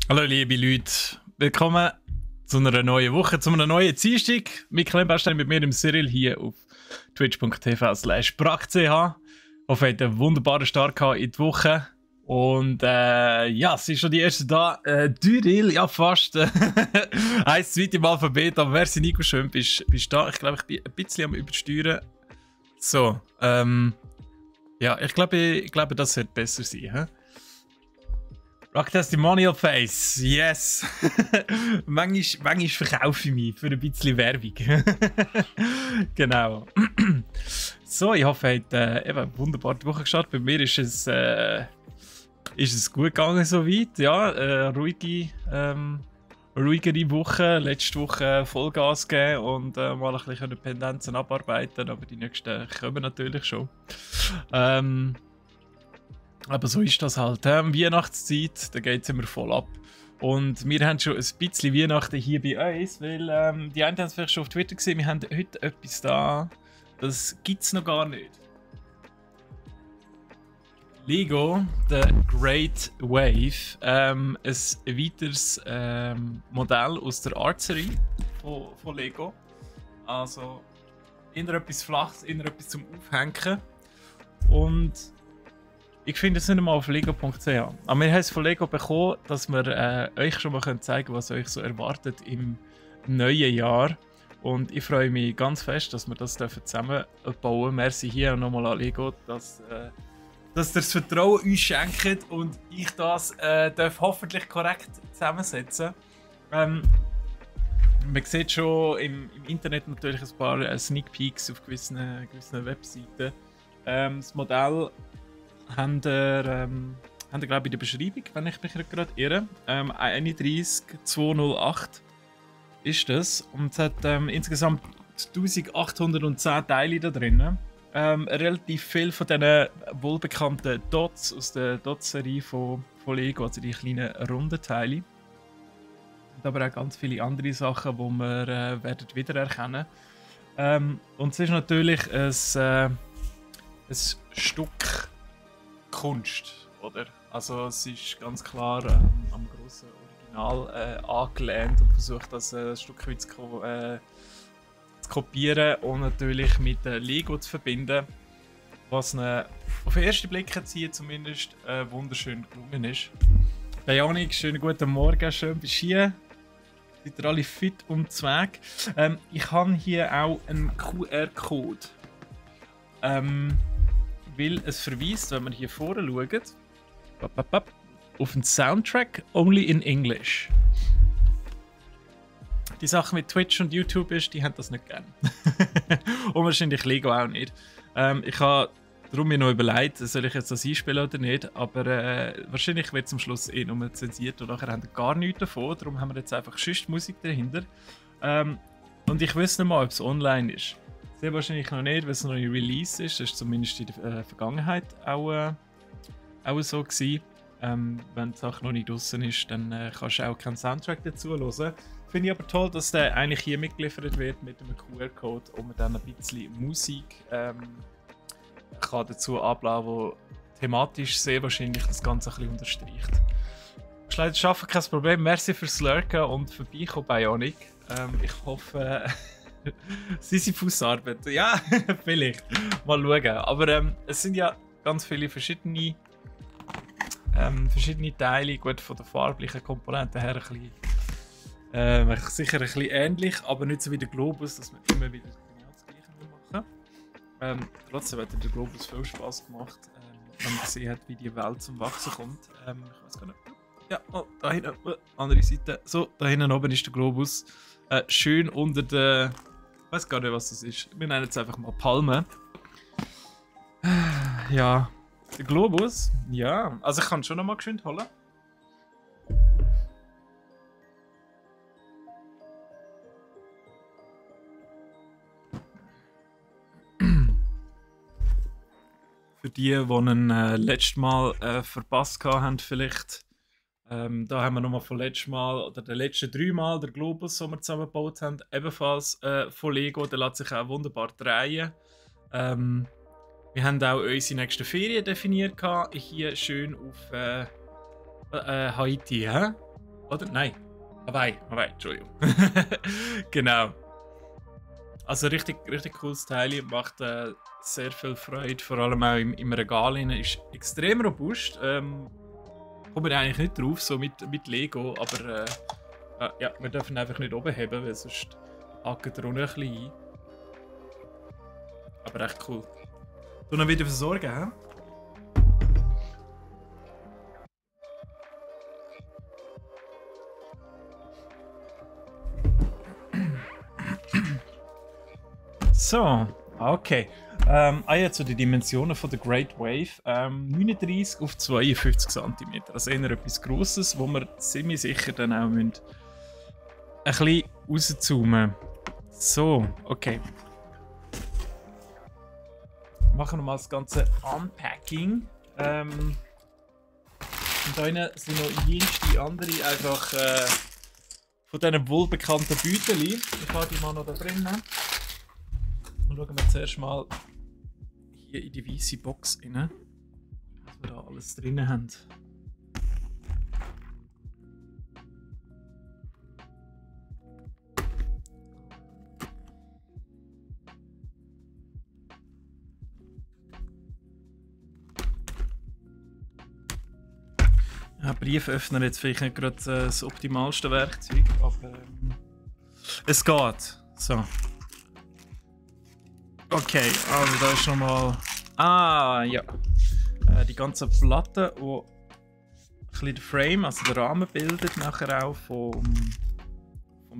Hallo liebe Leute, willkommen zu einer neuen Woche, zu einem neuen Dienstag. Michael Bernstein mit mir im Cyril hier auf twitch.tv/brach.ch. Ich hoffe, ihr habt einen wunderbaren Start in die Woche. Und ja, es ist schon die erste da. Düril, ja fast. Heißt zweite im Alphabet, aber wer Nico schön bist da. Ich glaube, ich bin ein bisschen am Übersteuern. So, ja, ich glaube, das wird besser sein. He? Rock Testimonial Face, yes! manchmal verkaufe ich mich für ein bisschen Werbung. Genau. So, ich hoffe, ihr habt eben wunderbar die Woche gestartet. Bei mir ist es gut gegangen soweit. Ja, ruhigere Woche. Letzte Woche Vollgas gegeben und mal ein bisschen Pendenzen abarbeiten, aber die nächsten kommen natürlich schon. Aber so ist das halt. Weihnachtszeit, da geht es immer voll ab. Und wir haben schon ein bisschen Weihnachten hier bei uns, weil die einen haben es vielleicht schon auf Twitter gesehen, wir haben heute etwas da, das gibt es noch gar nicht. Lego, The Great Wave, ein weiteres Modell aus der Archery von Lego. Also, eher etwas Flaches, eher etwas zum Aufhängen. Und ich finde es nicht einmal auf lego.ch. Aber wir haben es von Lego bekommen, dass wir euch schon mal zeigen können, was euch so erwartet im neuen Jahr. Und ich freue mich ganz fest, dass wir das zusammen bauen dürfen. Merci hier nochmal an Lego, dass ihr das Vertrauen uns schenkt und ich das darf hoffentlich korrekt zusammensetzen. Man sieht schon im Internet natürlich ein paar Sneak Peeks auf gewissen Webseiten. Das Modell habt ihr glaube ich in der Beschreibung, wenn ich mich gerade irre. 31208 ist das. Und es hat insgesamt 1810 Teile da drin. Relativ viel von diesen wohlbekannten Dots aus der Dot-Serie von Lego, also die kleinen runden Teile. Und aber auch ganz viele andere Sachen, die wir werden wiedererkennen. Und es ist natürlich ein Stück Kunst, oder? Also es ist ganz klar am grossen Original angelehnt und versucht das ein Stück weit zu kopieren und natürlich mit Lego zu verbinden, was auf den ersten Blick zumindest wunderschön gelungen ist. Hey Janik, schönen guten Morgen, schön bist du hier. Seid ihr alle fit und zweck? Ich habe hier auch einen QR-Code. Weil es verweist, wenn man hier vorne schaut, auf einen Soundtrack only in English. Die Sache mit Twitch und YouTube ist, die haben das nicht gern. Und wahrscheinlich Lego auch nicht. Ich habe darum mir noch überlegt, soll ich jetzt das einspielen oder nicht, aber wahrscheinlich wird es am Schluss nur zensiert und nachher haben wir gar nichts davon. Darum haben wir jetzt einfach sonst Musik dahinter. Und ich weiß nicht mal, ob es online ist. Sehr wahrscheinlich noch nicht, weil es noch ein Release ist. Das war zumindest in der Vergangenheit auch so gewesen. Wenn die Sache noch nicht draußen ist, dann kannst du auch keinen Soundtrack dazu hören. Finde ich aber toll, dass der eigentlich hier mitgeliefert wird mit einem QR-Code und man dann ein bisschen Musik kann dazu abladen, wo thematisch sehr wahrscheinlich das Ganze ein bisschen unterstreicht. Ich leider schaffen, kein Problem. Merci fürs Lurken und vorbeikommen bei Janik. Ich hoffe, Sisyphus-Arbeit. Ja, vielleicht. Mal schauen. Aber es sind ja ganz viele verschiedene Teile. Gut, von der farblichen Komponente her sicher ein bisschen ähnlich, aber nicht so wie der Globus, dass man immer wieder genau das Gleiche machen. Trotzdem hat der Globus viel Spaß gemacht, wenn man gesehen hat, wie die Welt zum Wachsen kommt. Ich weiß gar nicht. Ja, oh, da hinten, andere Seite. So, da hinten oben ist der Globus. Schön unter der. Ich weiß gar nicht, was das ist. Wir nennen es einfach mal Palme. Ja, der Globus. Ja, also ich kann es schon noch mal geschwind holen. Für die ihn letztes Mal verpasst haben, vielleicht. Da haben wir nochmal von letztem Mal, oder den letzten 3 Mal, den Globus, den wir zusammengebaut haben, ebenfalls von Lego. Der lässt sich auch wunderbar drehen. Wir haben auch unsere nächsten Ferien definiert, hier schön auf Haiti. Oder? Nein. Hawaii, Entschuldigung. Genau. Also richtig, richtig cooles Teil, macht sehr viel Freude, vor allem auch im Regal. Ist extrem robust. Kommen wir eigentlich nicht drauf, so mit Lego, aber ja, wir dürfen einfach nicht oben haben, weil sonst hackt er auch noch ein bisschen ein. Aber echt cool. Du noch wieder versorgen, hä? So, okay. Jetzt zu den Dimensionen von der Great Wave. 39 auf 52 cm. Also eher etwas Grosses, wo wir ziemlich sicher dann auch ein bisschen rauszoomen. So, okay. Machen wir mal das ganze Unpacking. Und da sind noch jenste andere einfach von diesen wohlbekannten Beuteln. Ich habe die mal noch da drinnen. Und schauen wir zuerst mal hier in die weiße Box rein, was wir da alles drin haben. Ja, Brieföffner jetzt vielleicht nicht gerade das optimalste Werkzeug, aber es geht. So. Okay, also da ist nochmal. Ja. Die ganzen Platten, die ein bisschen den Frame, also den Rahmen bildet, nachher auch vom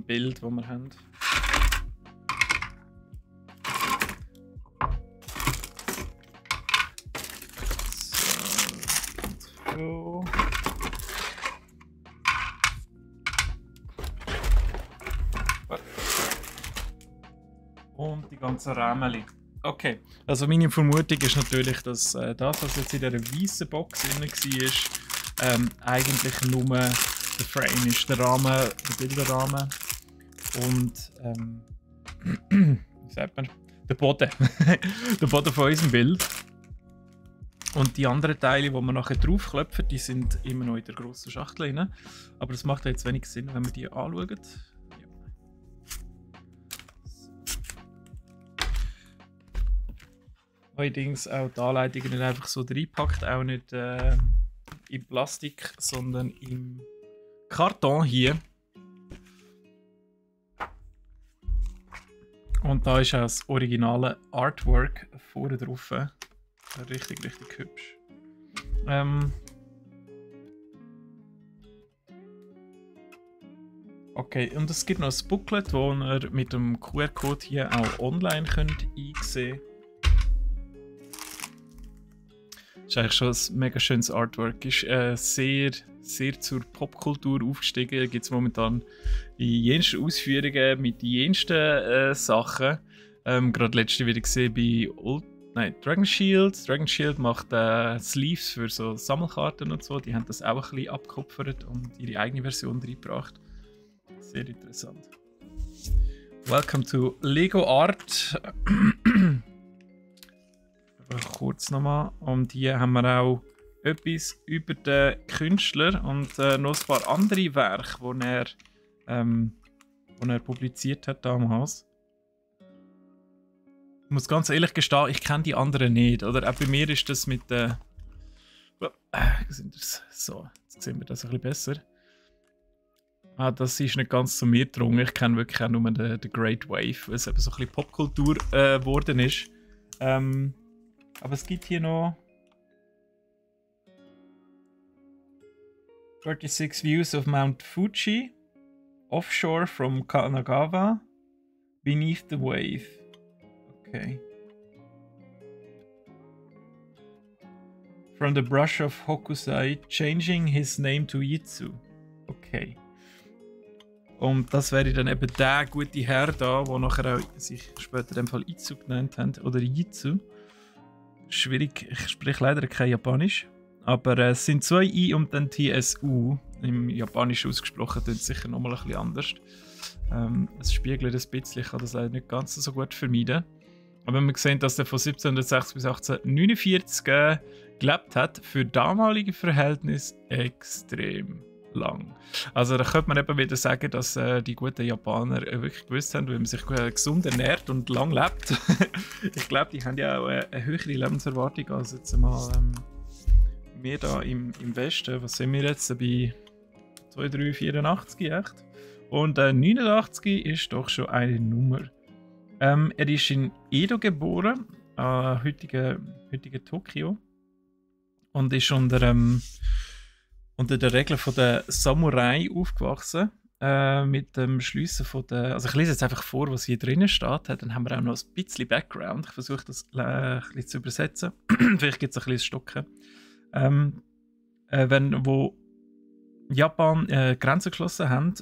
Bild, das wir haben. So. Und die ganzen Rämeli. Okay, also meine Vermutung ist natürlich, dass das, was jetzt in dieser weißen Box drin war, eigentlich nur der Frame ist, der Rahmen, der Bilderrahmen und wie sagt man? Der Boden. Der Boden von unserem Bild. Und die anderen Teile, die wir nachher draufklopfen, die sind immer noch in der grossen Schachtel drin. Aber das macht jetzt wenig Sinn, wenn wir die anschauen. Allerdings auch die Anleitung nicht einfach so reinpackt, auch nicht in Plastik, sondern im Karton hier. Und da ist auch das originale Artwork vorne drauf. Richtig, richtig hübsch. Okay, und es gibt noch ein Booklet, das ihr mit dem QR-Code hier auch online könnt einsehen könnt. Das ist eigentlich schon ein mega schönes Artwork. Ist sehr, sehr zur Popkultur aufgestiegen. Gibt es momentan in jensten Ausführungen mit jensten Sachen. Gerade letzte wieder gesehen bei Dragon Shield. Dragon Shield macht Sleeves für so Sammelkarten und so. Die haben das auch ein bisschen abgekupfert und ihre eigene Version reingebracht. Sehr interessant. Welcome to Lego Art. Kurz nochmal. Und hier haben wir auch etwas über den Künstler und noch ein paar andere Werke, die er publiziert hat damals. Ich muss ganz ehrlich gestehen, ich kenne die anderen nicht. Oder auch bei mir ist das mit der. So, jetzt sehen wir das ein bisschen besser. Das ist nicht ganz zu mir gedrungen. Ich kenne wirklich auch nur den Great Wave, weil es eben so ein bisschen Popkultur geworden ist. Aber es gibt hier noch 36 Views of Mount Fuji, Offshore from Kanagawa, Beneath the Wave. Okay. From the brush of Hokusai, changing his name to Yitsu. Okay. Und das wäre dann eben der gute Herr da, der nachher auch sich später in dem Fall Itsu genannt hat, oder Yitsu. Schwierig, ich spreche leider kein Japanisch. Aber es sind zwei I und dann TSU. Im Japanisch ausgesprochen klingt es sicher nochmal ein bisschen anders. Es spiegelt ein bisschen, ich kann das leider nicht ganz so gut vermeiden. Aber wir sehen, dass er von 1760 bis 1849 gelebt hat, für damalige Verhältnisse extrem lang. Also da könnte man eben wieder sagen, dass die guten Japaner wirklich gewusst haben, wie man sich gesund ernährt und lang lebt. Ich glaube, die haben ja auch eine höhere Lebenserwartung als jetzt mal wir da im Westen. Was sind wir jetzt bei 2, 3, 84 echt? Und 89 ist doch schon eine Nummer. Er ist in Edo geboren, heutigen Tokio. Und ist unter der Regel der Samurai aufgewachsen. Mit dem Schliessen von der. Also ich lese jetzt einfach vor, was hier drinnen steht. Dann haben wir auch noch ein bisschen Background. Ich versuche das ein bisschen zu übersetzen. Vielleicht gibt es ein bisschen Stocken. Wo Japan Grenzen geschlossen haben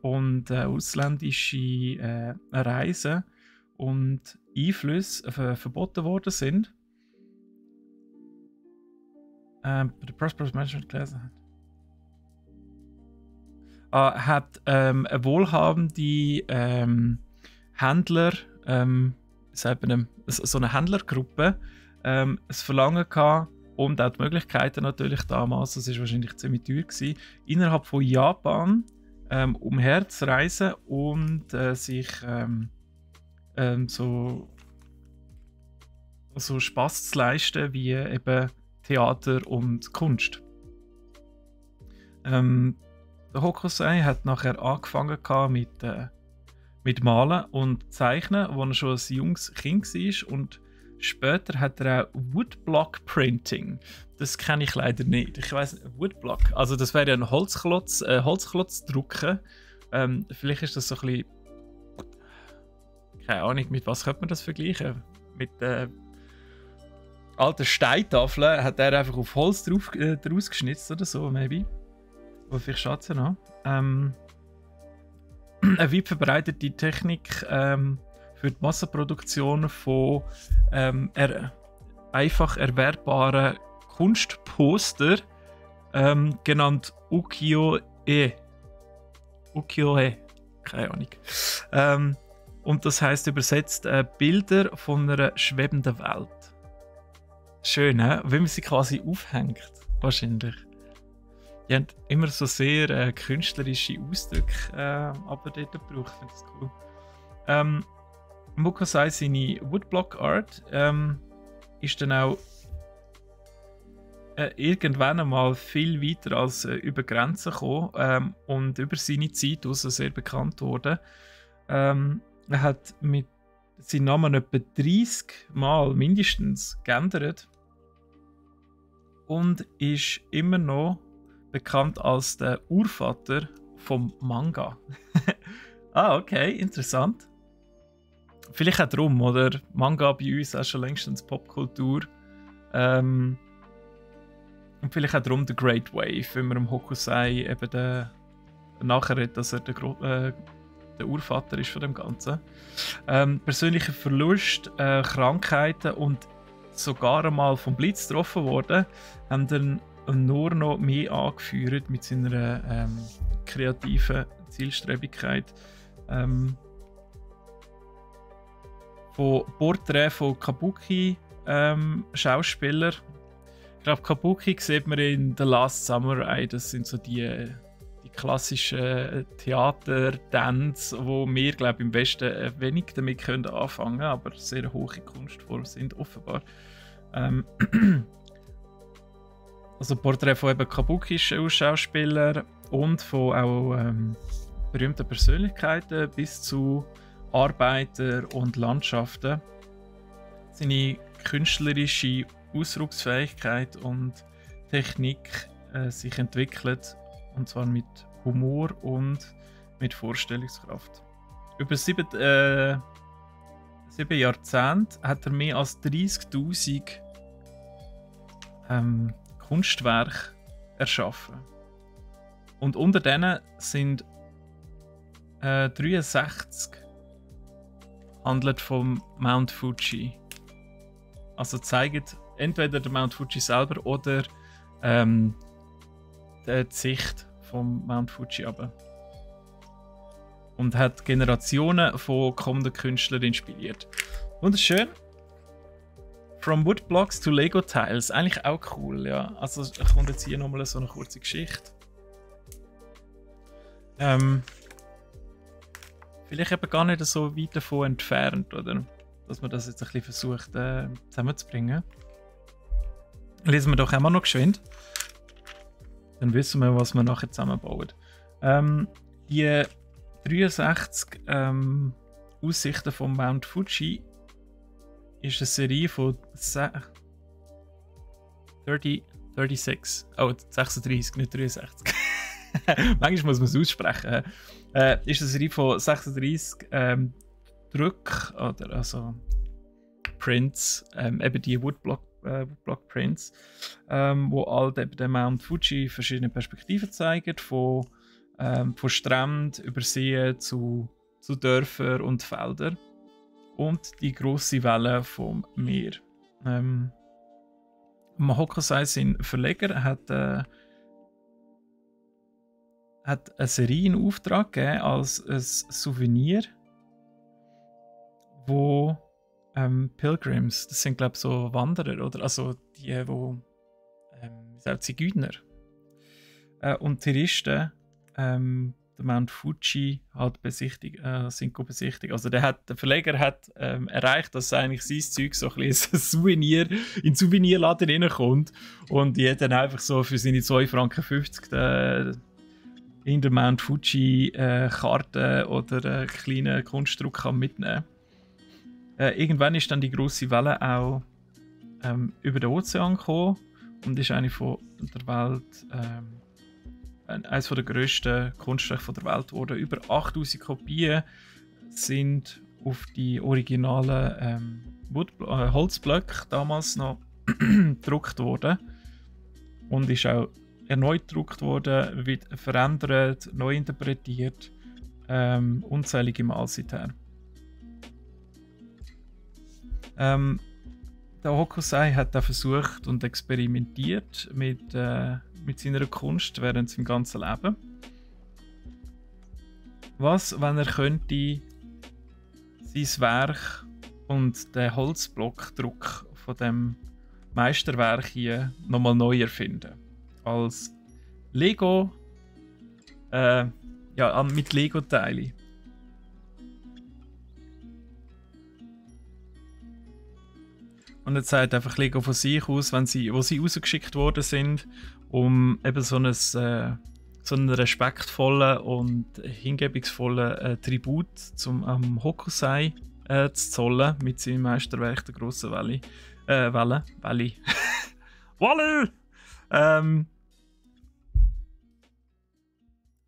und ausländische Reisen und Einflüsse verboten worden sind. The Prosperous Management gelesen hat eine wohlhabende Händler, so eine Händlergruppe, ein Verlangen gehabt und auch die Möglichkeiten natürlich damals, das war wahrscheinlich ziemlich teuer gewesen, innerhalb von Japan umherzureisen und sich so Spaß zu leisten, wie eben Theater und Kunst. Der Hokusai hat nachher angefangen mit Malen und Zeichnen, als er schon ein junges Kind war. Und später hat er auch Woodblock Printing. Das kenne ich leider nicht. Ich weiss nicht, Woodblock. Also das wäre ja ein Holzklotz drucken. Vielleicht ist das so ein bisschen. Keine Ahnung, mit was könnte man das vergleichen? Mit alten Steintafeln hat er einfach auf Holz draus geschnitzt oder so, maybe. Aber vielleicht schaut es ja noch. Eine weit verbreitete Technik für die Massenproduktion von einfach erwerbbaren Kunstposter, genannt Ukiyo-e. Ukiyo-e, keine Ahnung. Und das heisst übersetzt Bilder von einer schwebenden Welt. Schön, he? Wie man sie quasi aufhängt, wahrscheinlich. Die haben immer so sehr künstlerische Ausdrücke aber dort gebraucht. Ich finde das cool. Hokusai, seine Woodblock Art, ist dann auch irgendwann einmal viel weiter als über Grenzen gekommen und über seine Zeit aus sehr bekannt worden. Er hat mit seinen Namen etwa 30 Mal mindestens geändert und ist immer noch bekannt als der Urvater vom Manga. Okay, interessant. Vielleicht auch darum, oder? Manga bei uns auch schon längstens Popkultur. Und vielleicht auch darum der Great Wave, wenn man am Hokusai eben nachher redet, dass er der Urvater ist von dem Ganzen. Persönlicher Verlust, Krankheiten und sogar einmal vom Blitz getroffen worden, haben dann nur noch mehr angeführt mit seiner kreativen Zielstrebigkeit. Von Porträts von Kabuki-Schauspielern. Ich glaube, Kabuki sieht man in The Last Samurai. Das sind so die klassischen Theater-Dance, wo wir, glaube ich, im Westen wenig damit anfangen können, aber sehr hohe Kunstformen sind, offenbar. Also Porträts von eben Kabuki-Schauspielern und von auch berühmten Persönlichkeiten bis zu Arbeiter und Landschaften. Seine künstlerische Ausdrucksfähigkeit und Technik sich entwickelt, und zwar mit Humor und mit Vorstellungskraft. Über 7 Jahrzehnte hat er mehr als 30'000 Kunstwerke erschaffen. Und unter denen sind 63 handelt vom Mount Fuji. Also zeigt entweder der Mount Fuji selber oder die Sicht vom Mount Fuji runter. Und hat Generationen von kommenden Künstlern inspiriert. Wunderschön. From Woodblocks to Lego Tiles. Eigentlich auch cool, ja. Also kommt jetzt hier nochmal so eine kurze Geschichte. Vielleicht eben gar nicht so weit davon entfernt, oder? Dass man das jetzt ein bisschen versucht zusammenzubringen. Lesen wir doch einmal noch geschwind. Dann wissen wir, was wir nachher zusammenbauen. Die 63 Aussichten von Mount Fuji ist eine Serie von 36. Oh, 36, nicht 63. Manchmal muss man es aussprechen. Ist eine Serie von 36 Druck, oder also Prints, eben die Woodblock Prints, wo halt eben den Mount Fuji verschiedene Perspektiven zeigen, von Strand über See zu Dörfern und Feldern und die grosse Welle vom Meer. Hokusai, sein Verleger, hat eine Serie in Auftrag gegeben als ein Souvenir, wo Pilgrims, das sind glaube ich so Wanderer, oder? Also die, wo Zigeuner und Touristen den Mount Fuji halt besichtigt. Also der Verleger hat erreicht, dass eigentlich sein Zeug so ein bisschen Souvenir in den Souvenirladen reinkommt und die hat dann einfach so für seine 2,50 Franken in der Mount Fuji Karte oder kleine Kunstdruck kann mitnehmen. Irgendwann ist dann die grosse Welle auch über den Ozean gekommen und ist eine von der Welt eines der grössten Kunstwerke der Welt geworden. Über 8000 Kopien sind auf die originalen Holzblöcke damals noch gedruckt worden und ist auch erneut gedruckt worden, wird verändert, neu interpretiert, unzählige Mal seither. Der Hokusai hat da versucht und experimentiert mit seiner Kunst während seinem ganzen Leben. Was, wenn er könnte sein Werk und den Holzblockdruck von dem Meisterwerk hier nochmal neu erfinden? Als Lego, mit Lego-Teilen. Und jetzt sagt einfach Lego von sich aus, wo sie rausgeschickt worden sind, um eben so einen respektvollen und hingebungsvollen Tribut am Hokusai zu zollen mit seinem Meisterwerk, der grossen Welle. Welle!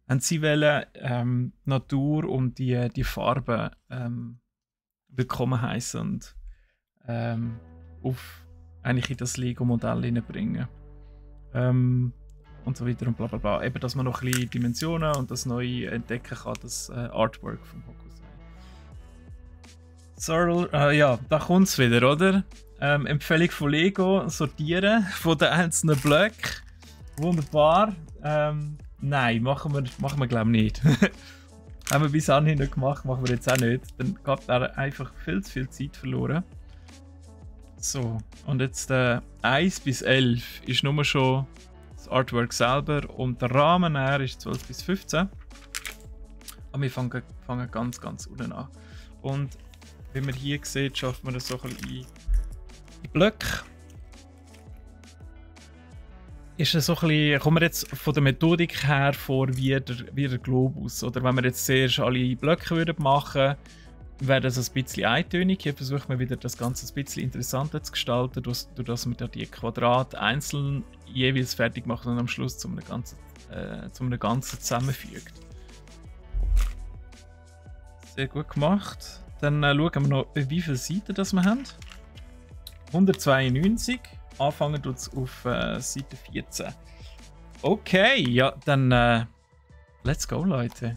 Haben sie wollen, Natur und die Farben willkommen heißen und auf eigentlich in das Lego-Modell hineinbringen. Und so weiter und bla bla bla. Eben, dass man noch ein bisschen Dimensionen und das Neue entdecken kann, das Artwork vom Hokusai. Ja, da kommt es wieder, oder? Empfehlung von Lego, sortieren von den einzelnen Blöcken. Wunderbar. Nein, machen wir glaube ich nicht. Haben wir bis anhin nicht gemacht, machen wir jetzt auch nicht. Dann geht da einfach viel zu viel Zeit verloren. So, und jetzt 1 bis 11 ist nur schon das Artwork selber und der Rahmen ist 12 bis 15. Aber wir fangen ganz, ganz unten an. Und wie man hier sieht, schafft man das so ein bisschen in Blöcke. Ist das so ein bisschen, kommen wir jetzt von der Methodik her vor wie der Globus? Oder wenn wir jetzt zuerst alle Blöcke machen würden, wäre das ein bisschen eintönig. Hier versucht man wieder das Ganze ein bisschen interessanter zu gestalten, durch dass man da die Quadrate einzeln jeweils fertig macht und am Schluss zu einem Ganzen zusammenfügt. Sehr gut gemacht. Dann schauen wir noch, wie viele Seiten das wir haben. 192. Anfangen tut es auf Seite 14. Okay, ja, dann let's go, Leute.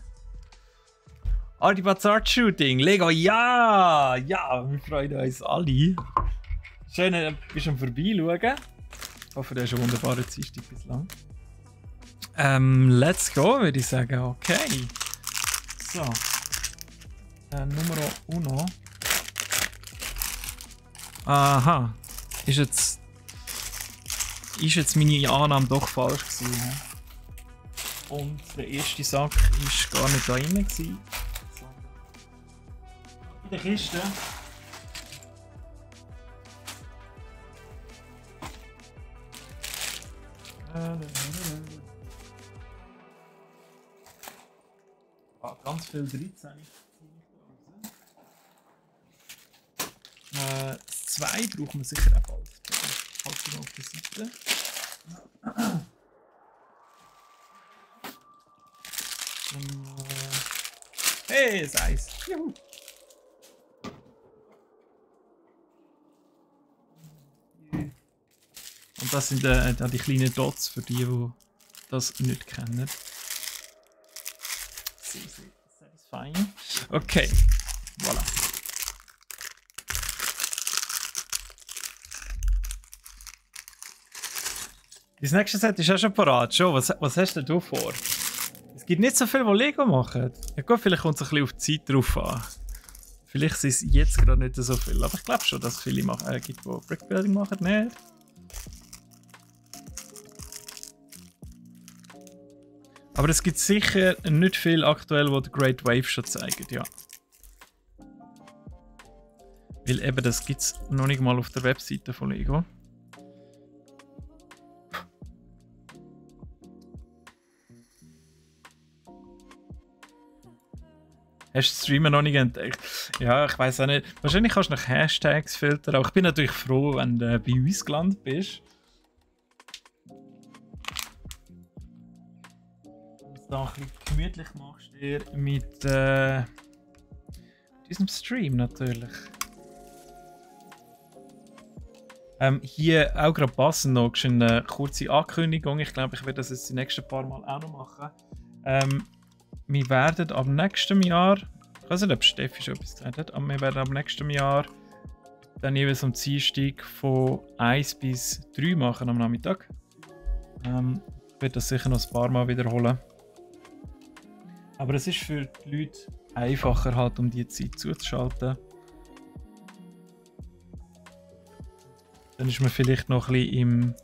Die Bazaar Shooting, Lego, ja! Ja, wir freuen uns alle. Schön, bist du am Vorbeischauen. Ich hoffe, du hast eine wunderbare Zeit bislang. Let's go, würde ich sagen. Okay. So. Numero uno. Aha. Ist jetzt meine Annahme doch falsch gewesen. Und der erste Sack war gar nicht da drin. In der Kiste. Ganz viel 13. Das 2 brauchen wir sicher auch bald. Halt auf der Seite. Hey, das Eis! Juhu. Und das sind die kleinen Dots für die, die das nicht kennen. Sehr, sehr satisfying. Okay, voilà. Das nächste Set ist auch schon parat. Schon, was hast denn du vor? Es gibt nicht so viel, die Lego machen. Ja gut, vielleicht kommt es ein bisschen auf die Zeit drauf an. Vielleicht sind es jetzt gerade nicht so viel. Aber ich glaube schon, dass es viele gibt, die Brickbuilding machen. Nicht? Aber es gibt sicher nicht viel aktuell, die The Great Wave schon zeigen, ja. Weil eben, das gibt es noch nicht mal auf der Webseite von Lego. Hast du den Streamer noch nicht entdeckt? Ja, ich weiß auch nicht. Wahrscheinlich kannst du nach Hashtags filtern, aber ich bin natürlich froh, wenn du bei uns gelandet bist. Wenn du es da ein bisschen gemütlich machst, dir mit diesem Stream natürlich. Hier auch gerade passend noch eine kurze Ankündigung. Ich glaube, ich werde das jetzt die nächsten paar Mal auch noch machen. Wir werden ab nächstem Jahr, ich weiß nicht, ob Steffi schon etwas gesagt hat, aber wir werden ab nächstem Jahr dann jeweils am Dienstag von 1 bis 3 machen am Nachmittag. Ich werde das sicher noch ein paar Mal wiederholen. Aber es ist für die Leute einfacher, halt, um die Zeit zuzuschalten. Dann ist man vielleicht noch ein bisschen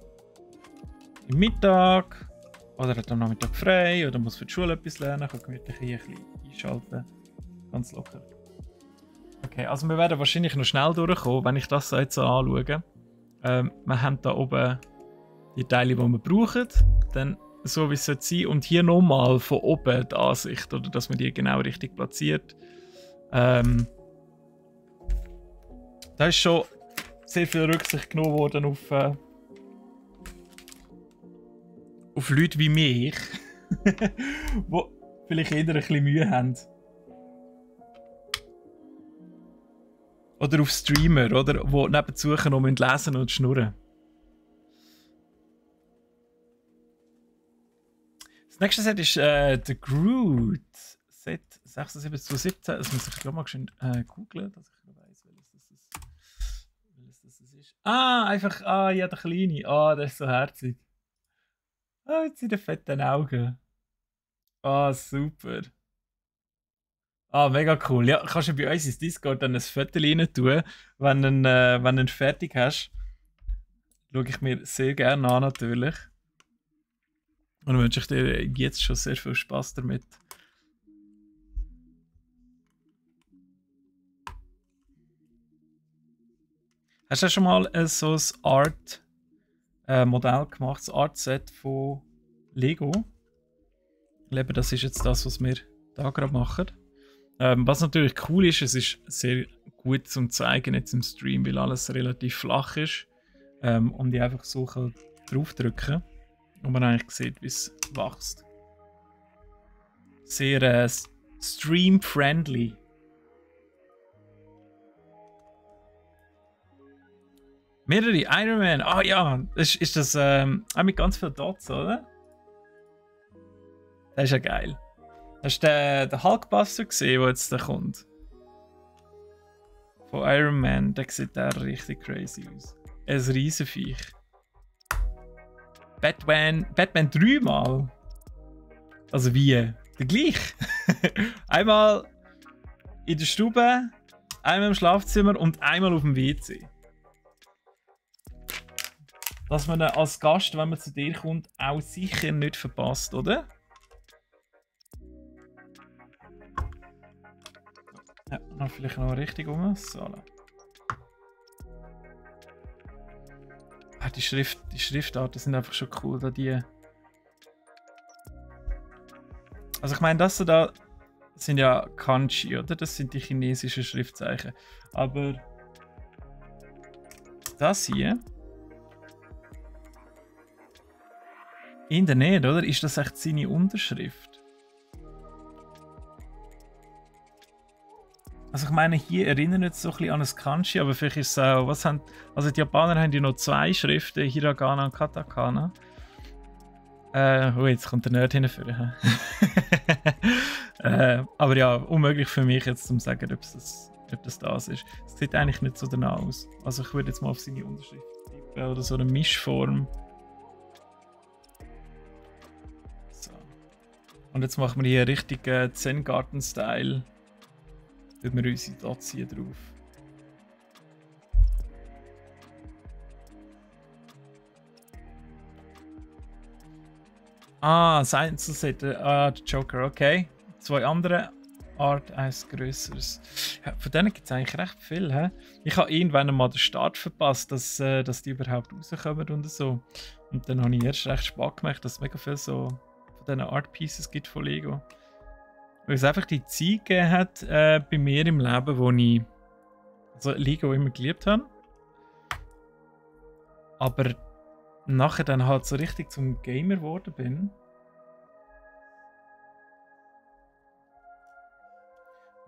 im Mittag. Oder hat am Nachmittag frei, oder muss für die Schule etwas lernen, kann gemütlich hier ein bisschen einschalten. Ganz locker. Okay, also wir werden wahrscheinlich noch schnell durchkommen, wenn ich das jetzt so anschaue. Wir haben da oben die Teile, die wir brauchen, dann so wie es sein sollte. Und hier nochmal von oben die Ansicht, oder dass man die genau richtig platziert. Da ist schon sehr viel Rücksicht genommen worden auf Leute wie mich, die vielleicht eher ein bisschen Mühe haben. Oder auf Streamer, oder? Die nebenzu noch lesen und schnurren. Das nächste Set ist The Groot. Set 76/17. Das muss ich glaube mal schön googlen, dass ich weiss, welches das ist. Einfach, ja, der Kleine. Der ist so herzig. Jetzt sind die fetten Augen. Super. Mega cool. Ja, kannst du bei uns ins Discord dann ein Foto rein tun, wenn du ihn fertig hast. Schaue ich mir sehr gerne an, natürlich. Und wünsche ich dir jetzt schon sehr viel Spaß damit. Hast du schon mal so ein Art-Modell gemacht, das Art-Set von Lego? Das ist jetzt das, was wir da gerade machen. Was natürlich cool ist, es ist sehr gut zum Zeigen jetzt im Stream, weil alles relativ flach ist. Und ich einfach so draufdrücken kann. Und man eigentlich sieht, wie es wächst. Sehr stream-friendly. Mehrere Iron Man. Ja, ist das auch mit ganz vielen Dots, oder? Das ist ja geil. Hast du den Hulkbuster gesehen, der jetzt da kommt? Von Iron Man, der sieht der richtig crazy aus. Ein Riesenviech. Batman 3 Mal. Also wie? Der gleich. Einmal in der Stube, einmal im Schlafzimmer und einmal auf dem WC. Dass man als Gast, wenn man zu dir kommt, auch sicher nicht verpasst, oder? Noch vielleicht noch richtig um. So. Die Schriftarten sind einfach schon cool. Da die. Also ich meine, das da sind ja Kanji, oder? Das sind die chinesischen Schriftzeichen. Aber das hier in der Nähe, oder? Ist das echt seine Unterschrift? Also ich meine, hier erinnert es so ein bisschen an ein Kanji, aber vielleicht ist es auch, also die Japaner haben ja noch 2 Schriften, Hiragana und Katakana. Jetzt kommt der Nerd hinführen. Aber ja, unmöglich für mich jetzt zu sagen, ob das ist. Es sieht eigentlich nicht so danach aus. Also ich würde jetzt mal auf seine Unterschrift tippen oder so eine Mischform. So. Und jetzt machen wir hier richtig Zen-Garten-Style. Tun wir unsere Dots hier drauf. Das Einzelset, der Joker, okay. 2 andere, Art, eins grösseres. Ja, von denen gibt es eigentlich recht viel. He? Ich habe irgendwann mal den Start verpasst, dass die überhaupt rauskommen und so. Und dann habe ich erst recht Spaß gemacht, dass es mega viel so von diesen Art Pieces gibt von Lego. Weil es einfach die Zeit gegeben hat bei mir im Leben, wo ich also Lego immer geliebt habe. Aber nachher dann halt so richtig zum Gamer geworden bin.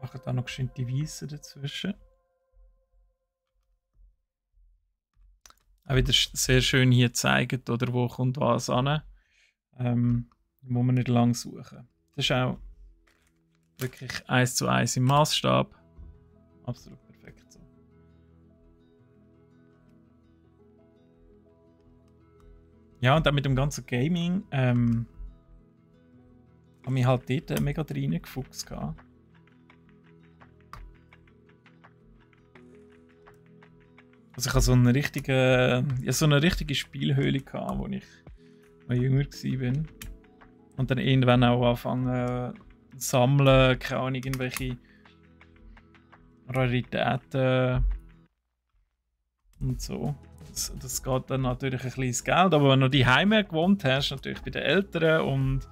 Mache da noch schön die Weisse dazwischen. Auch wieder sehr schön hier zeigt, oder wo kommt was an. Muss man nicht lang suchen. Das ist auch wirklich 1:1 im Maßstab. Absolut perfekt so. Ja, und dann mit dem ganzen Gaming habe ich halt dort mega reingefuchst. Also ich hatte so eine richtige Spielhöhle, als ich noch jünger war. Und dann irgendwann auch angefangen zu sammeln, keine Ahnung, irgendwelche Raritäten und so. Das geht dann natürlich ein bisschen ins Geld, aber wenn du die Heime gewohnt hast, natürlich bei den Eltern und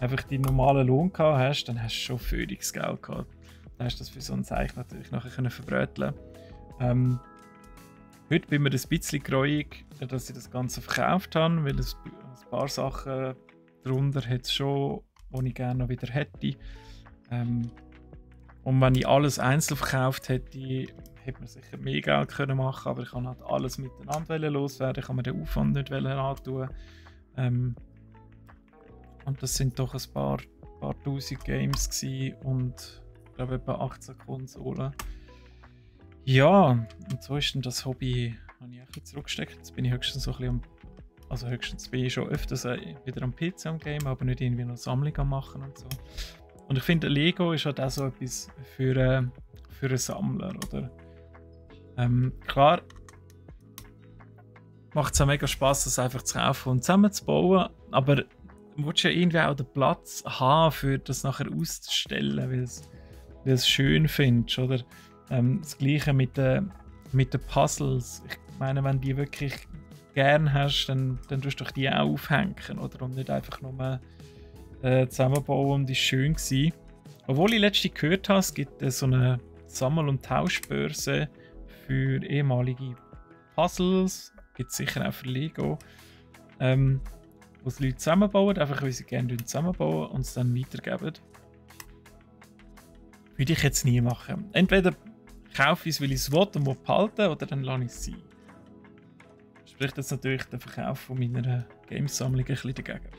einfach die normalen Lohn gehabt hast, dann hast du schon völliges Geld gehabt. Dann hast du das für so ein Zeichen natürlich nachher verbröteln. Heute bin mir ein bisschen gereuig, dass ich das Ganze verkauft habe, weil ein paar Sachen darunter hat es schon, die ich gerne noch wieder hätte. Und wenn ich alles einzeln verkauft hätte, hätte man sicher mehr Geld können machen, aber ich kann halt alles miteinander loswerden, ich kann mir den Aufwand nicht antun. Und das sind doch ein paar tausend Games gewesen und ich glaube etwa 18 Konsolen. Ja, und so ist dann das Hobby, habe ich ein bisschen zurückgesteckt. Jetzt bin ich höchstens so ein bisschen höchstens bin ich schon öfters wieder am PC am Game, aber nicht irgendwie noch Sammlung am machen und so. Und ich finde, Lego ist halt auch so etwas für einen Sammler, oder? Klar macht es auch mega Spaß, das einfach zu kaufen und zusammenzubauen, aber du willst ja irgendwie auch den Platz haben, für das nachher auszustellen, weil du es schön findest, oder? Das Gleiche mit den Puzzles. Ich meine, wenn du die wirklich gern hast, dann tust du doch die auch aufhängen, oder? Und nicht einfach nur zusammenbauen und ist schön gewesen. Obwohl ich letztens gehört habe, es gibt so eine Sammel- und Tauschbörse für ehemalige Puzzles. Gibt es sicher auch für Lego. Wo die Leute zusammenbauen, einfach weil sie gerne zusammenbauen und es dann weitergeben. Würde ich jetzt nie machen. Entweder kaufe ich es, weil ich es will und will behalten, oder dann lasse ich es sein. Spricht jetzt natürlich der Verkauf von meiner Gamesammlung ein bisschen dagegen.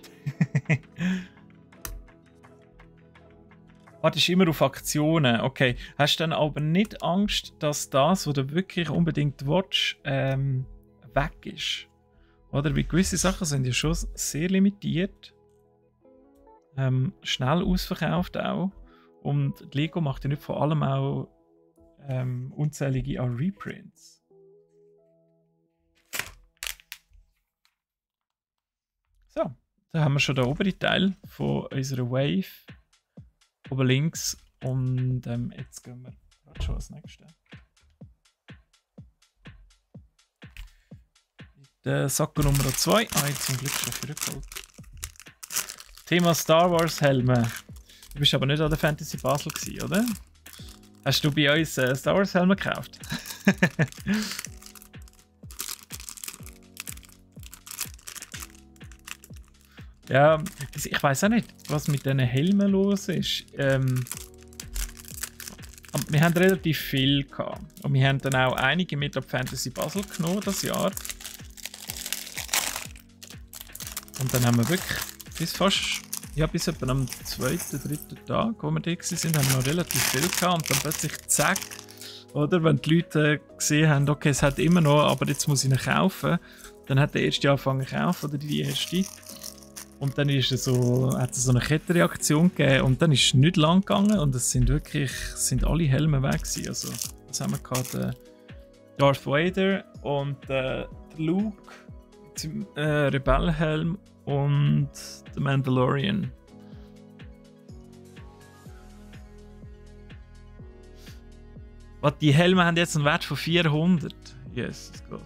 Wartest immer auf Aktionen. Okay. Hast du dann aber nicht Angst, dass das, was du wirklich unbedingt willst, weg ist? Oder? Weil gewisse Sachen sind ja schon sehr limitiert. Schnell ausverkauft auch. Und Lego macht ja nicht vor allem auch unzählige Reprints. So, da haben wir schon den oberen Teil von unserer Wave. Oben links. Und jetzt gehen wir Gerade schon als nächstes. Der Sakko Nummer 2. Zum Glück schon zurückgeholt. Thema Star Wars Helme. Du bist aber nicht an der Fantasy Basel gewesen, oder? Hast du bei uns Star Wars Helme gekauft? Ja, ich weiß auch nicht, was mit diesen Helmen los ist. Wir haben relativ viel gehabt. Und wir haben dann auch einige mit ab Fantasy Basel genommen das Jahr. Und dann haben wir wirklich bis etwa am 2., 3. Tag, wo wir da waren, haben wir noch relativ viel gehabt. Und dann plötzlich zack, oder? Wenn die Leute gesehen haben, okay, es hat immer noch, aber jetzt muss ich ihn kaufen. Dann hat der erste angefangen zu kaufen, oder die erste. Und dann ist hat es so eine Kettenreaktion gegeben und dann ist es nicht lang gegangen und es sind alle Helme weg gewesen. Also, was haben wir gehabt? Der Darth Vader und der Luke, Rebellenhelm und der Mandalorian. Was, die Helme haben jetzt einen Wert von 400. Jesus Gott.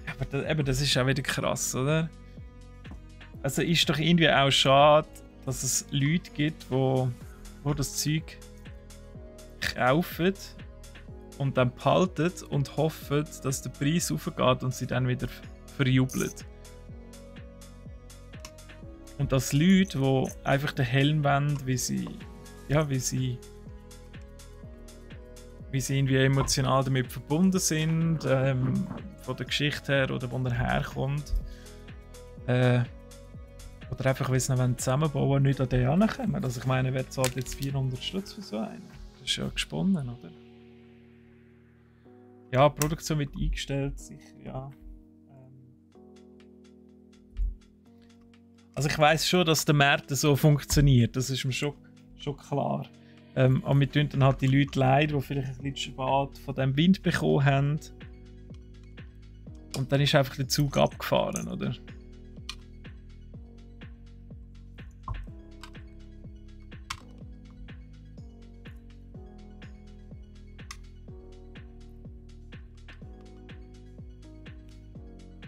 Ja, aber das ist auch wieder krass, oder? Also ist doch irgendwie auch schade, dass es Leute gibt, wo das Zeug kaufen und dann behalten und hoffen, dass der Preis aufgeht und sie dann wieder verjubeln. Und dass Leute, die einfach den Helm wollen, wie sie irgendwie emotional damit verbunden sind, von der Geschichte her oder wo er herkommt, oder einfach, weil sie noch zusammenbauen nicht an den herankommen. Also ich meine, wer zahlt jetzt 400 Stutz für so einen? Das ist ja gesponnen, oder? Ja, die Produktion wird eingestellt, sicher, ja. Also ich weiss schon, dass der Markt so funktioniert, das ist mir schon klar. Aber wir tun dann halt die Leute leid, die vielleicht ein bisschen spät von diesem Wind bekommen haben. Und dann ist einfach der Zug abgefahren, oder?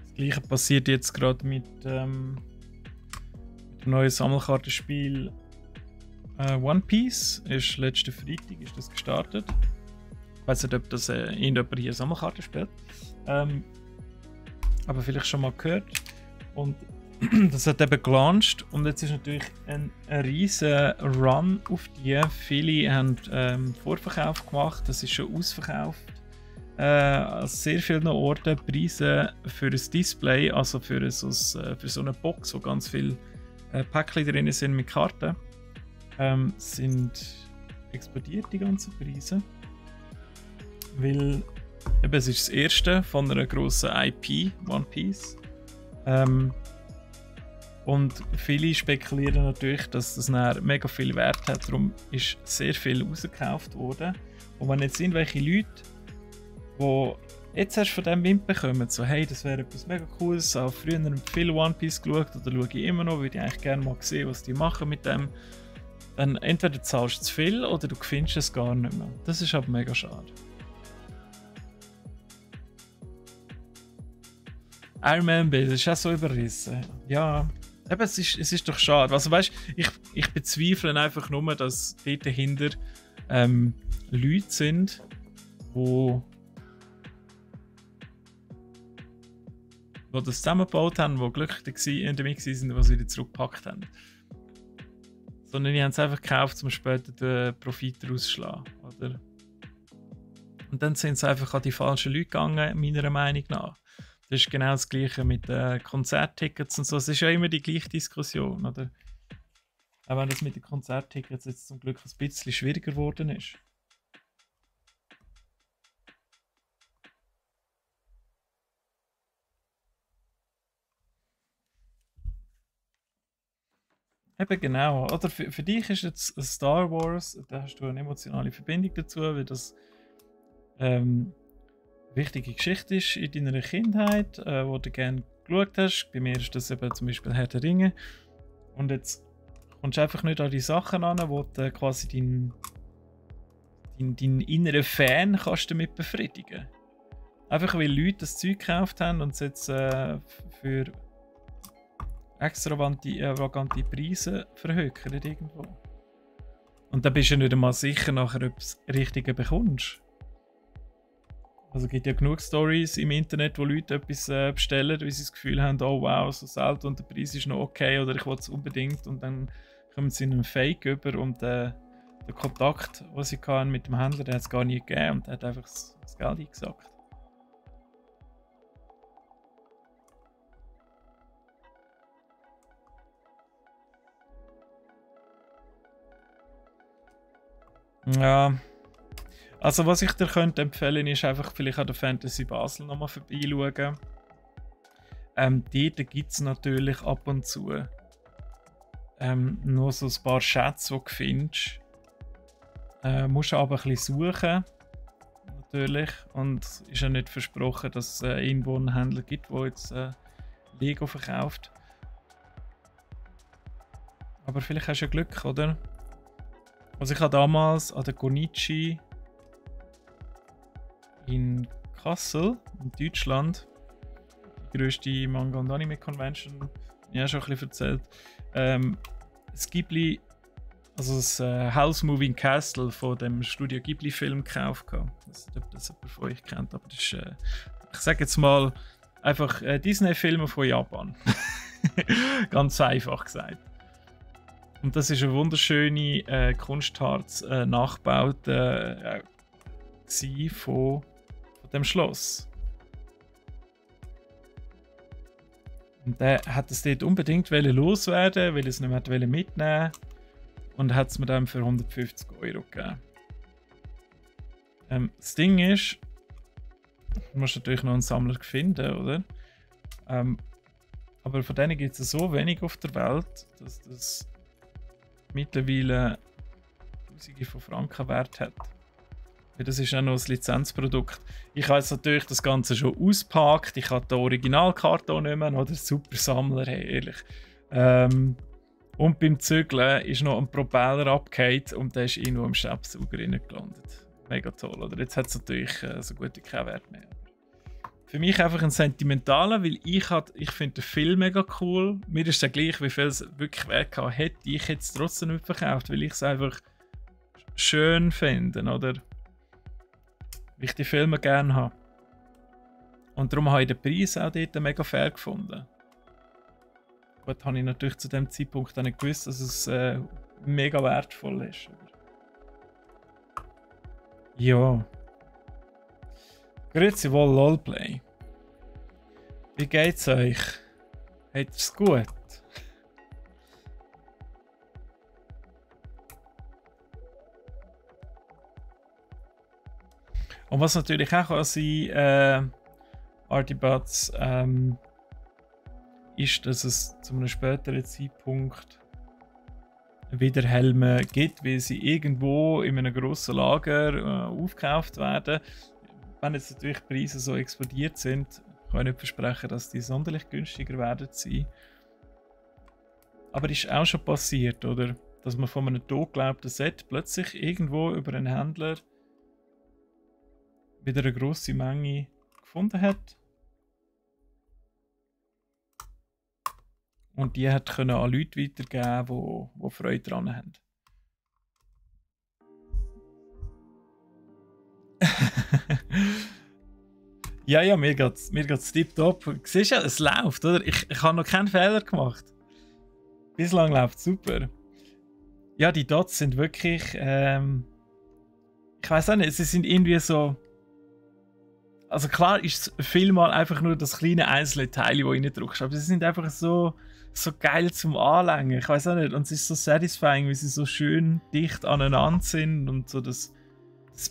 Das Gleiche passiert jetzt gerade mit dem neuen Sammelkartenspiel One Piece. Ist letzten Freitag ist das gestartet. Ich weiß nicht, ob das irgendjemand hier Sammelkarten spielt. Aber vielleicht schon mal gehört. Und das hat eben gelauncht. Und jetzt ist natürlich ein riesen Run auf die. Viele haben Vorverkauf gemacht. Das ist schon ausverkauft. An sehr vielen Orten Preise für ein Display, also für so eine Box, wo ganz viele Päckchen drin sind mit Karten, sind explodiert, die ganzen Preise. Weil eben, es ist das erste von einer grossen IP, One Piece. Und viele spekulieren natürlich, dass das mega viel Wert hat. Darum ist sehr viel rausgekauft worden. Und wenn jetzt irgendwelche Leute, die jetzt erst von diesem Wind bekommen, so hey, das wäre etwas mega Cooles, ich habe früher viel One Piece geschaut oder schaue ich immer noch, würde ich eigentlich gerne mal sehen, was die machen mit dem, dann entweder zahlst du zu viel oder du findest es gar nicht mehr. Das ist aber mega schade. Iron Man Bild, das ist auch so überrissen. Ja, eben, es ist doch schade. Also weißt, ich bezweifle einfach nur, dass dort dahinter Leute sind, die das zusammengebaut haben, die glücklich damit waren, was sie wieder zurückgepackt haben. Sondern die haben es einfach gekauft, um später den Profit rauszuschlagen. Oder? Und dann sind sie einfach an die falschen Leute gegangen, meiner Meinung nach. Das ist genau das Gleiche mit Konzerttickets und so. Es ist ja immer die gleiche Diskussion, oder? Auch wenn das mit den Konzerttickets jetzt zum Glück ein bisschen schwieriger geworden ist. Eben genau, oder für dich ist jetzt Star Wars, da hast du eine emotionale Verbindung dazu, weil das wichtige Geschichte ist in deiner Kindheit, wo du gerne geschaut hast. Bei mir ist das eben zum Beispiel Herr der Ringe. Und jetzt kommst du einfach nicht an die Sachen an, wo du quasi dein deinen inneren Fan kannst du damit befriedigen. Einfach weil Leute das Zeug gekauft haben und es jetzt für extravagante Preise verhökern irgendwo. Und dann bist du nicht einmal sicher, nachher, ob du das Richtige bekommst. Also es gibt ja genug Stories im Internet, wo Leute etwas bestellen, weil sie das Gefühl haben, oh wow, so selten und der Preis ist noch okay oder ich will es unbedingt, und dann kommen sie in einen Fake über und der Kontakt, den sie hatten mit dem Händler, der hat es gar nie gegeben und der hat einfach das Geld eingesackt. Ja, also was ich dir könnte empfehlen ist einfach vielleicht an der Fantasy Basel nochmal vorbeischauen. Dort gibt es natürlich ab und zu nur so ein paar Schätze, die du findest. Musst aber ein bisschen suchen, natürlich. Und es ist ja nicht versprochen, dass es irgendwo einen Händler gibt, der jetzt Lego verkauft. Aber vielleicht hast du ja Glück, oder? Also ich habe damals an der Konichi in Kassel, in Deutschland, die grösste Manga- und Anime-Convention, ja schon ein bisschen erzählt, das Ghibli, also das House Moving Castle von dem Studio Ghibli-Film gekauft. Ich weiß nicht, ob das jemand von euch kennt, aber das ist, ich sage jetzt mal, einfach Disney-Filme von Japan. Ganz einfach gesagt. Und das ist eine wunderschöne Kunstharz nachgebaut von dem Schloss. Und der hat es dort unbedingt loswerden, weil er es nicht mehr mitnehmen wollte. Und hat es mir dann für 150 € gegeben. Das Ding ist, du musst natürlich noch einen Sammler finden, oder? Aber von denen gibt es so wenig auf der Welt, dass das mittlerweile Tausende von Franken Wert hat. Ja, das ist auch noch ein Lizenzprodukt. Ich habe jetzt natürlich das Ganze schon auspackt. Ich habe den Originalkarton nicht mehr, oder? Super Sammler, hey, ehrlich. Und beim Zügeln ist noch ein Propeller abgefallen und der ist irgendwo im Staubsauger gelandet. Mega toll, oder? Jetzt hat es natürlich so gut wie keinen Wert mehr. Für mich einfach ein sentimentaler, weil ich finde den Film mega cool. Mir ist es gleich, wie viel es wirklich Wert gehabt hätte. Ich hätte es trotzdem nicht verkauft, weil ich es einfach schön finde, oder? Weil ich die Filme gerne habe. Und darum habe ich den Preis auch dort mega fair gefunden. Gut, habe ich natürlich zu dem Zeitpunkt dann nicht gewusst, dass es mega wertvoll ist. Ja. Grüezi wohl, LOLplay. Wie geht's euch? Habt ihr es gut? Und was natürlich auch kann sein, Artibuds, ist, dass es zu einem späteren Zeitpunkt wieder Helme gibt, weil sie irgendwo in einem grossen Lager aufgekauft werden. Wenn jetzt natürlich die Preise so explodiert sind, kann ich nicht versprechen, dass die sonderlich günstiger werden sein. Aber ist auch schon passiert, oder? Dass man von einem totgeglaubten Set plötzlich irgendwo über einen Händler wieder eine grosse Menge gefunden hat. Und die hat können an Leute weitergeben, die Freude daran haben. Ja, mir geht's tipptopp. Du siehst ja, es läuft, oder? Ich habe noch keinen Fehler gemacht. Bislang läuft super. Ja, die Dots sind wirklich, ich weiß auch nicht, sie sind irgendwie so. Also klar ist es vielmal einfach nur das kleine einzelne Teil, das du reindrückst, aber sie sind einfach so geil zum Anlängen. Ich weiß auch nicht. Und es ist so satisfying, wie sie so schön dicht aneinander sind und so das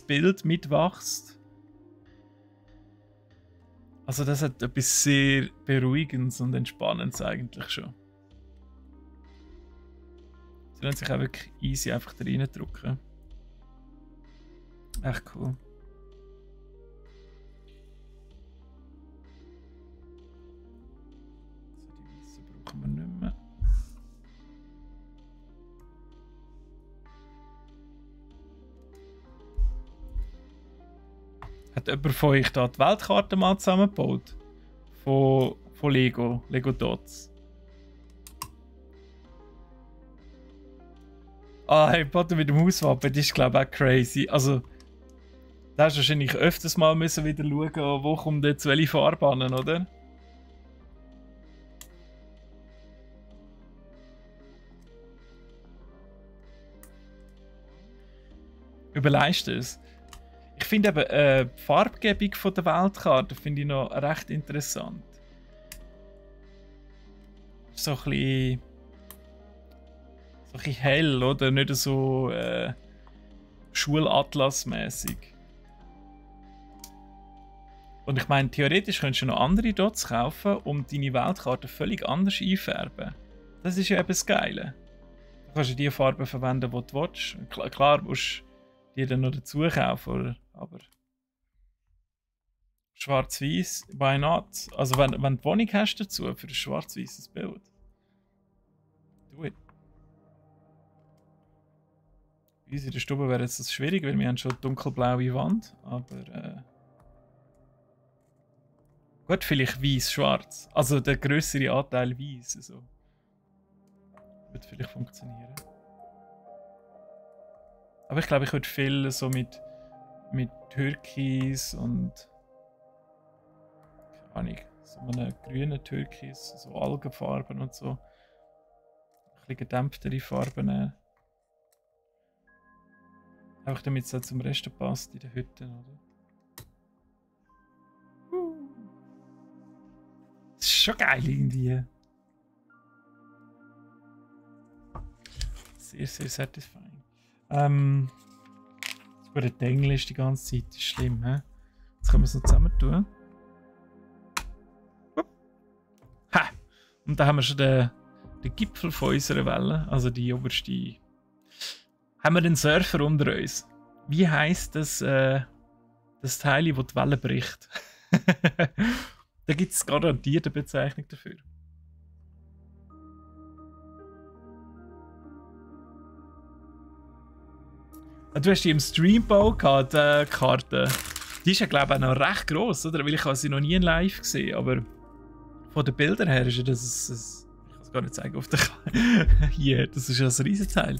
Bild mitwachst. Also das hat etwas sehr Beruhigendes und Entspannendes eigentlich schon. Sie lassen sich auch wirklich easy einfach da reindrücken. Echt cool. So, die weißen brauchen wir nicht mehr. Hat jemand von euch da die Weltkarte mal zusammengebaut? Von Lego Dots. Ah, Harry Potter mit dem Hauswappen, das ist glaube ich auch crazy. Also, da hast du wahrscheinlich öfters mal müssen wieder schauen, wo kommt jetzt welche Farbe an, oder? Überlegst du es? Ich finde eben die Farbgebung von der Weltkarte finde ich noch recht interessant. So ein bisschen hell, oder? Nicht so Schulatlas-mäßig. Und ich meine, theoretisch könntest du noch andere Dots kaufen, um deine Weltkarte völlig anders einfärben. Das ist ja eben das Geile. Du kannst ja die Farben verwenden, die du willst. Klar musst du die dann noch dazu kaufen, oder? Aber schwarz-weiß, why not? Also wenn du die Wohnung hast dazu für ein schwarz-weißes Bild. Do it. Bei uns in der Stube wäre jetzt das schwierig, weil wir haben schon dunkelblaue Wand, aber gut, vielleicht weiß-schwarz. Also der größere Anteil weiß. Also. Wird vielleicht funktionieren. Aber ich glaube, ich würde viel so mit Türkis und keine Ahnung, so einem grünen Türkis, so Algenfarben und so. Ein bisschen gedämpftere Farben nehmen. Einfach damit es halt zum Rest passt in den Hütten, oder? Das ist schon geil irgendwie. Sehr, sehr satisfying. Das gute Englisch die ganze Zeit ist schlimm, hä? Jetzt können wir es noch zusammen tun. Ha! Und da haben wir schon den Gipfel von unserer Welle, also die oberste. Haben wir den Surfer unter uns? Wie heisst das Teil, das die Welle bricht? Da gibt es garantiert eine Bezeichnung dafür. Du hast die im Stream gebaut, die Karte. Die ist ja, glaube ich, auch noch recht gross, oder? Weil ich habe sie noch nie in live gesehen, aber von den Bildern her ist ja das ich kann es gar nicht zeigen auf der Karte. Hier, das ist ja ein Riesenteil.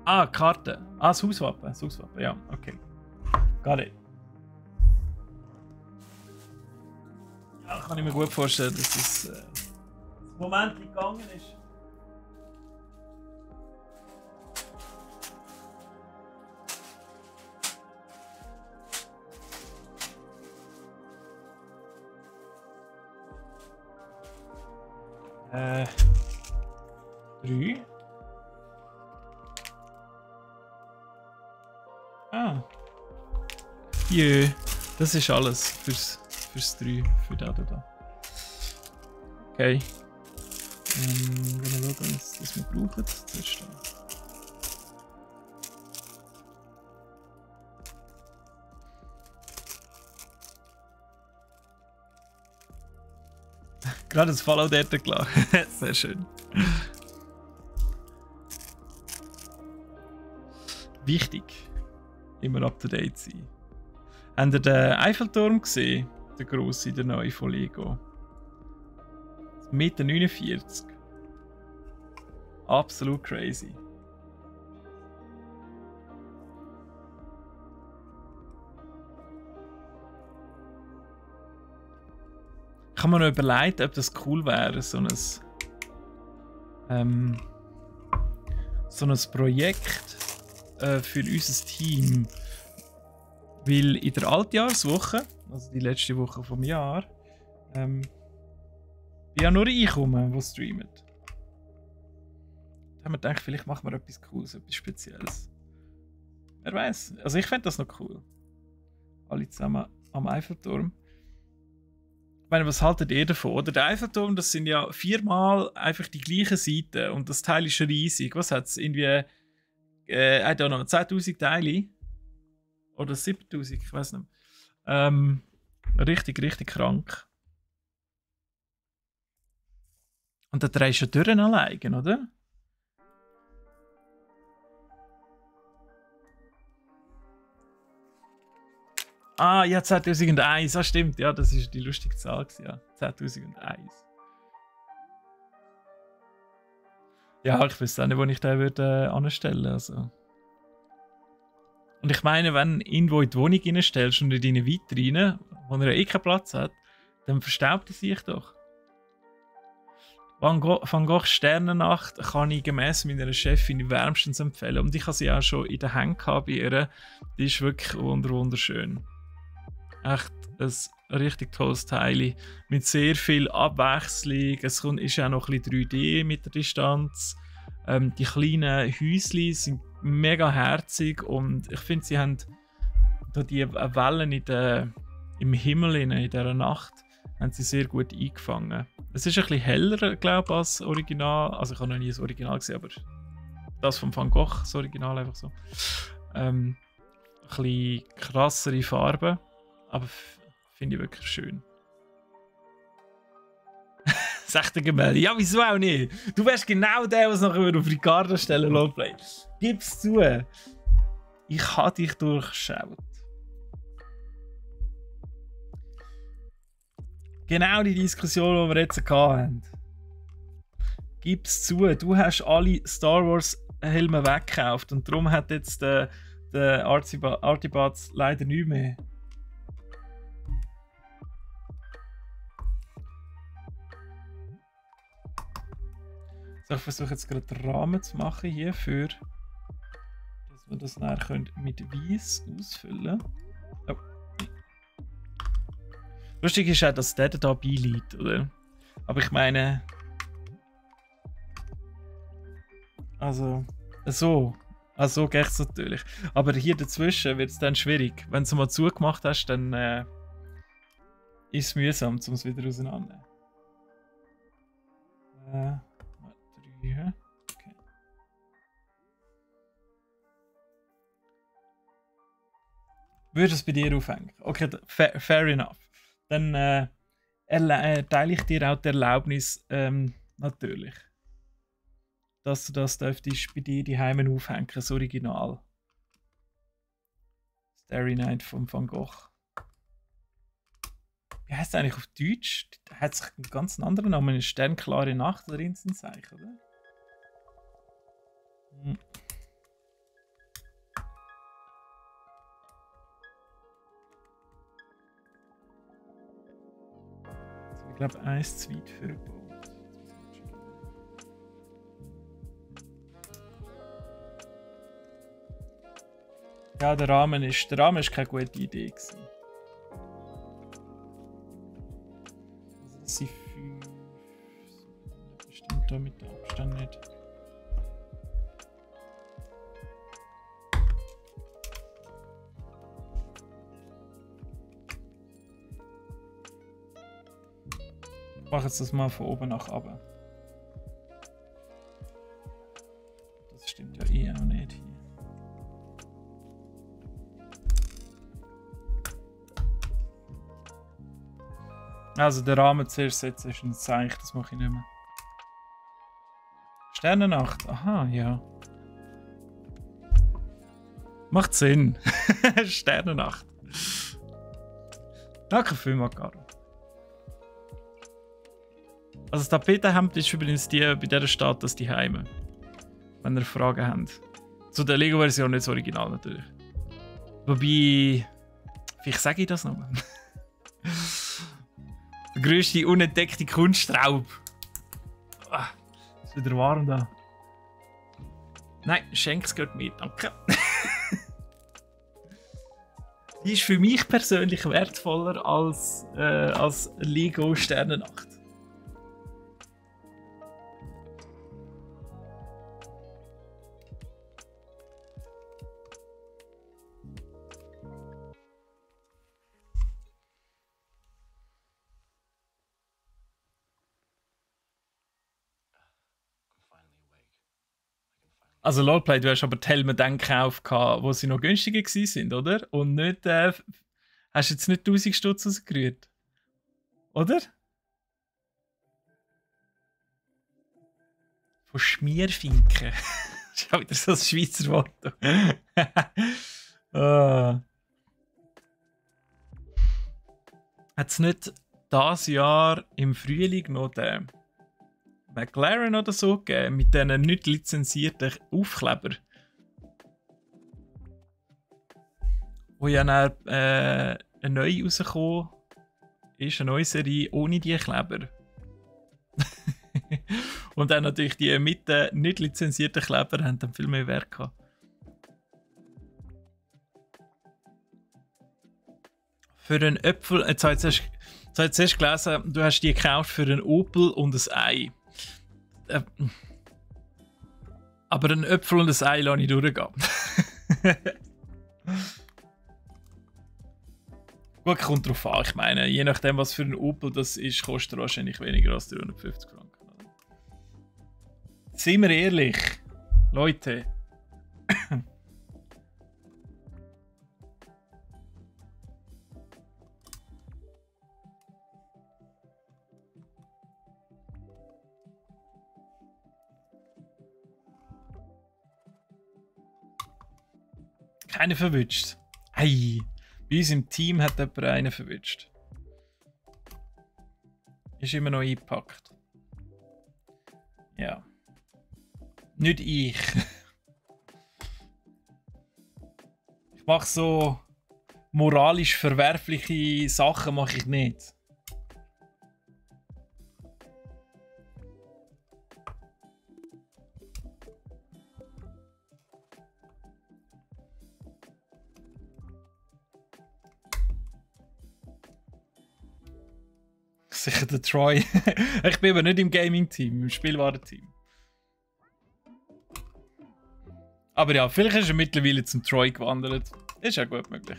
Ah, Karte. Ah, das Hauswappen. Das Hauswappen, ja, okay. Got it. Ja, kann ich mir gut vorstellen, dass das Moment gegangen ist. Drei. Ah. Jö. Das ist alles fürs 3. Für da. Okay. Wenn wir schauen, was wir brauchen. Zuerst gerade das Fallout dort gelassen. Sehr schön. Wichtig. Immer up to date sein. Habt ihr den Eiffelturm gesehen? Der grosse, der neue von Lego. 1,49 Meter. Absolut crazy. Ich habe mir noch überlegt, ob das cool wäre, so ein Projekt für unser Team. Weil in der Altjahrswoche, also die letzte Woche vom Jahr, bin ja nur ich rum, die streamen. Da haben wir gedacht, vielleicht machen wir etwas Cooles, etwas Spezielles. Wer weiß. Also ich fände das noch cool. Alle zusammen am Eiffelturm. Ich meine, was haltet ihr davon? Oder der Eiffelturm, das sind ja 4-mal einfach die gleichen Seiten und das Teil ist riesig. Was hat es? Irgendwie, I don't know, 10.000 Teile? Oder 7.000, ich weiß nicht. Richtig, richtig krank. Und da drehst du durch alleine, oder? Ah, ja, 2001. Ah, stimmt. Ja, das ist die lustige Zahl. Ja, 2001. Ja, ich weiß auch nicht, wo ich den würde anstellen. Also. Und ich meine, wenn du irgendwo in die Wohnung reinstellst und in deine Vitrine, wo er eh keinen Platz hat, dann verstaubt er sich doch. Van Gogh Sternennacht kann ich gemäss meiner Chefin wärmstens empfehlen. Und ich habe sie auch schon in den Händen gehabt bei ihr. Die ist wirklich wunderschön. Echt ein richtig tolles Teil. Mit sehr viel Abwechslung. Es ist auch noch ein bisschen 3D mit der Distanz. Die kleinen Häuschen sind mega herzig und ich finde, sie haben da die Wellen im Himmel in dieser Nacht haben sie sehr gut eingefangen. Es ist ein bisschen heller, glaube ich, als Original. Also ich habe noch nie das Original gesehen, aber das von Van Gogh, das Original einfach so. Ein bisschen krassere Farben, aber finde ich wirklich schön. 16 Gemälde. Ja, wieso auch nicht? Du wärst genau der, was nachher auf Ricardo stellen Lowplay. Gib's zu. Ich habe dich durchschaut. Genau die Diskussion, die wir jetzt hatten. Gib's zu. Du hast alle Star Wars Helme weggekauft und darum hat jetzt der Artibats leider nicht mehr. So, ich versuche jetzt gerade den Rahmen zu machen hier, dass wir das nachher mit Weiß ausfüllen können. Oh. Lustig ist auch, dass der da beiliegt, oder? Aber ich meine... Also geht es natürlich. Aber hier dazwischen wird es dann schwierig. Wenn du es mal zugemacht hast, dann ist es mühsam, um es wieder auseinandernehmen. Okay. Würde es bei dir aufhängen? Okay, fair enough. Dann teile ich dir auch die Erlaubnis, natürlich, dass du das dürftest bei dir die Heimen aufhängen, das Original. Starry Night von Van Gogh. Wie heißt es eigentlich auf Deutsch? Hat es einen ganz anderen Namen? Eine sternklare Nacht oder Inselzeichen, oder? Hm. Also, ich glaube, eins zu weit für Boot. Ja, der Rahmen ist keine gute Idee gewesen. Also, das sind 5. Das stimmt da mit dem Abstand nicht. Ich mache jetzt das mal von oben nach unten. Das stimmt ja eh auch nicht hier. Also den Rahmen zuerst setzen ist ein Zeichen, das mache ich nicht mehr. Sternennacht, aha, ja. Macht Sinn. Sternennacht. Danke vielmals, Caro. Also das Tapetenhemd ist übrigens bei dieser Status die Heime. Wenn ihr Fragen habt. Zu der Lego-Version nicht das Original natürlich. Wobei... Vielleicht sage ich das nochmal. Der grösste unentdeckte Kunstraub. Ah, ist wieder warm da. Nein, Schenks gehört mir, danke. Die ist für mich persönlich wertvoller als Lego Sternennacht. Also Lolplay, du hast aber die Helme dann gekauft, wo sie noch günstiger waren, oder? Und nicht, hast jetzt nicht 1000 Stutz rausgerührt? Oder? Von Schmierfinken. Das ist auch wieder so ein Schweizer Wort. Ah. Hat es nicht dieses Jahr im Frühling noch den McLaren oder so gegeben, mit diesen nicht lizenzierten Aufkleber? Wo ja dann eine neue rausgekommen ist, eine neue Serie ohne die Kleber. Und dann natürlich die mit den nicht lizenzierten Kleber haben dann viel mehr Wert gehabt. Für einen Äpfel, jetzt habe ich zuerst gelesen, du hast die gekauft für einen Opel und ein Ei. Aber einen Äpfel und ein Ei lasse ich durchgehen. Gut, kommt drauf an. Ich meine, je nachdem, was für ein Opel das ist, kostet er wahrscheinlich weniger als 350 Franken. Seien wir ehrlich, Leute. Keiner verwünscht. Ei, bei uns im Team hat jemand einen verwünscht. Ist immer noch eingepackt. Ja. Nicht ich. Ich mache so moralisch verwerfliche Sachen mache ich nicht. Sicher der Troy. Ich bin aber nicht im Gaming-Team, im Spielwarenteam. Aber ja, vielleicht ist er mittlerweile zum Troy gewandert. Ist ja gut möglich.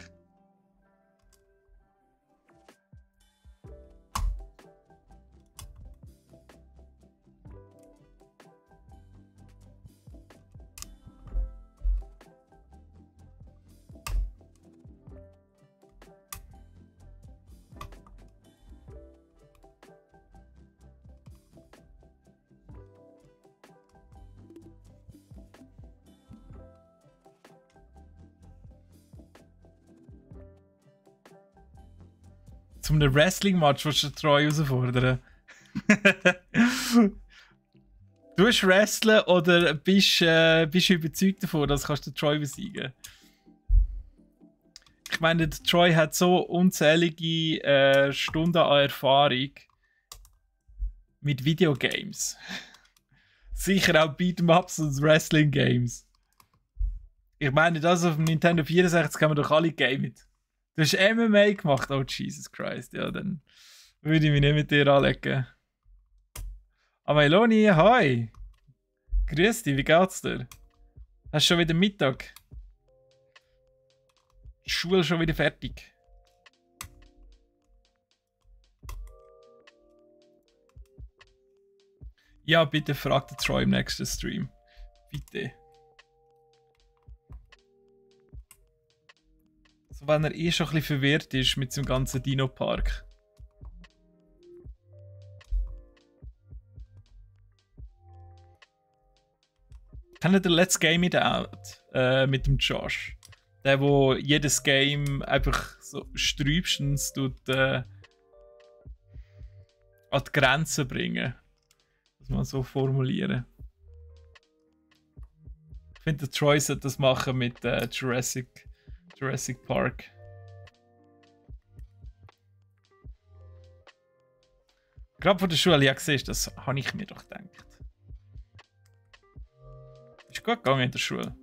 Zum einem Wrestling-Match willst du Troy herausfordern? Du hast wrestlen oder bist du überzeugt davon, dass kannst du Troy besiegen? Ich meine, der Troy hat so unzählige Stunden an Erfahrung mit Videogames. Sicher auch Beat'em-Ups und Wrestling-Games. Ich meine, das auf dem Nintendo 64 haben wir doch alle gamet. Du hast MMA gemacht? Oh, Jesus Christ. Ja, dann würde ich mich nicht mit dir anlegen. Aber Eloni, hi! Grüß dich, wie geht's dir? Hast du schon wieder Mittag? Die Schule schon wieder fertig? Ja, bitte frag den Troy im nächsten Stream. Bitte. So, wenn er eh schon ein bisschen verwirrt ist mit dem ganzen Dino-Park. Kennt ihr Let's Game It Out mit dem Josh? Der, wo jedes Game einfach so sträubstens an die Grenzen bringen. Muss man so formulieren. Ich finde, der Troy sollte das machen mit Jurassic Park. Gerade von der Schule, ja, siehst du, das habe ich mir doch gedacht. Ist gut gegangen in der Schule.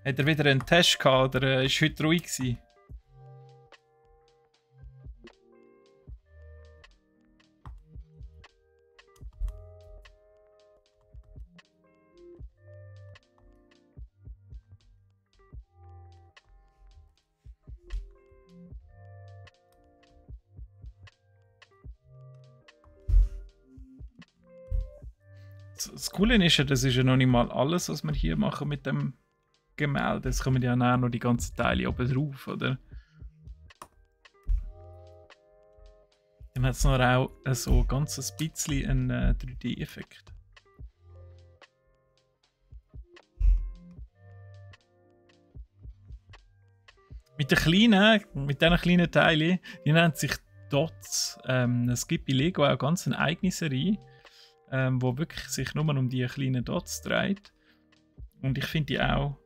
Hat er wieder einen Test gehabt oder ist heute ruhig gewesen? Das Coole ist ja, das ist ja noch nicht mal alles, was wir hier machen mit dem Gemälde. Es kommen ja auch noch die ganzen Teile oben drauf, oder? Dann hat es noch auch so ganz ein bisschen einen 3D-Effekt. Mit diesen kleinen Teilen, die nennt sich Dots. Es gibt bei Lego auch ganz eine eigene Serie, wo wirklich sich nur um die kleinen Dots dreht. Und ich finde die auch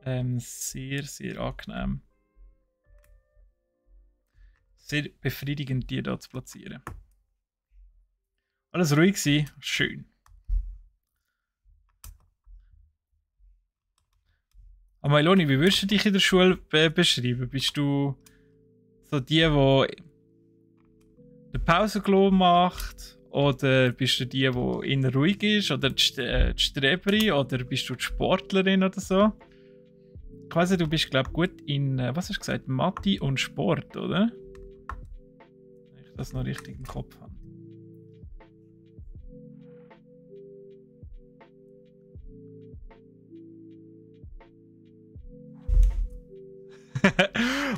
sehr, sehr angenehm. Sehr befriedigend, die hier zu platzieren. Alles ruhig gewesen, schön. Aber Meloni, wie würdest du dich in der Schule beschreiben? Bist du so die den Pausenklo macht? Oder bist du die eher ruhig ist? Oder die Streberin? Oder bist du die Sportlerin oder so? Quasi, du bist, glaube ich, gut in, was hast du gesagt, Mathe und Sport, oder? Wenn ich das noch richtig im Kopf habe.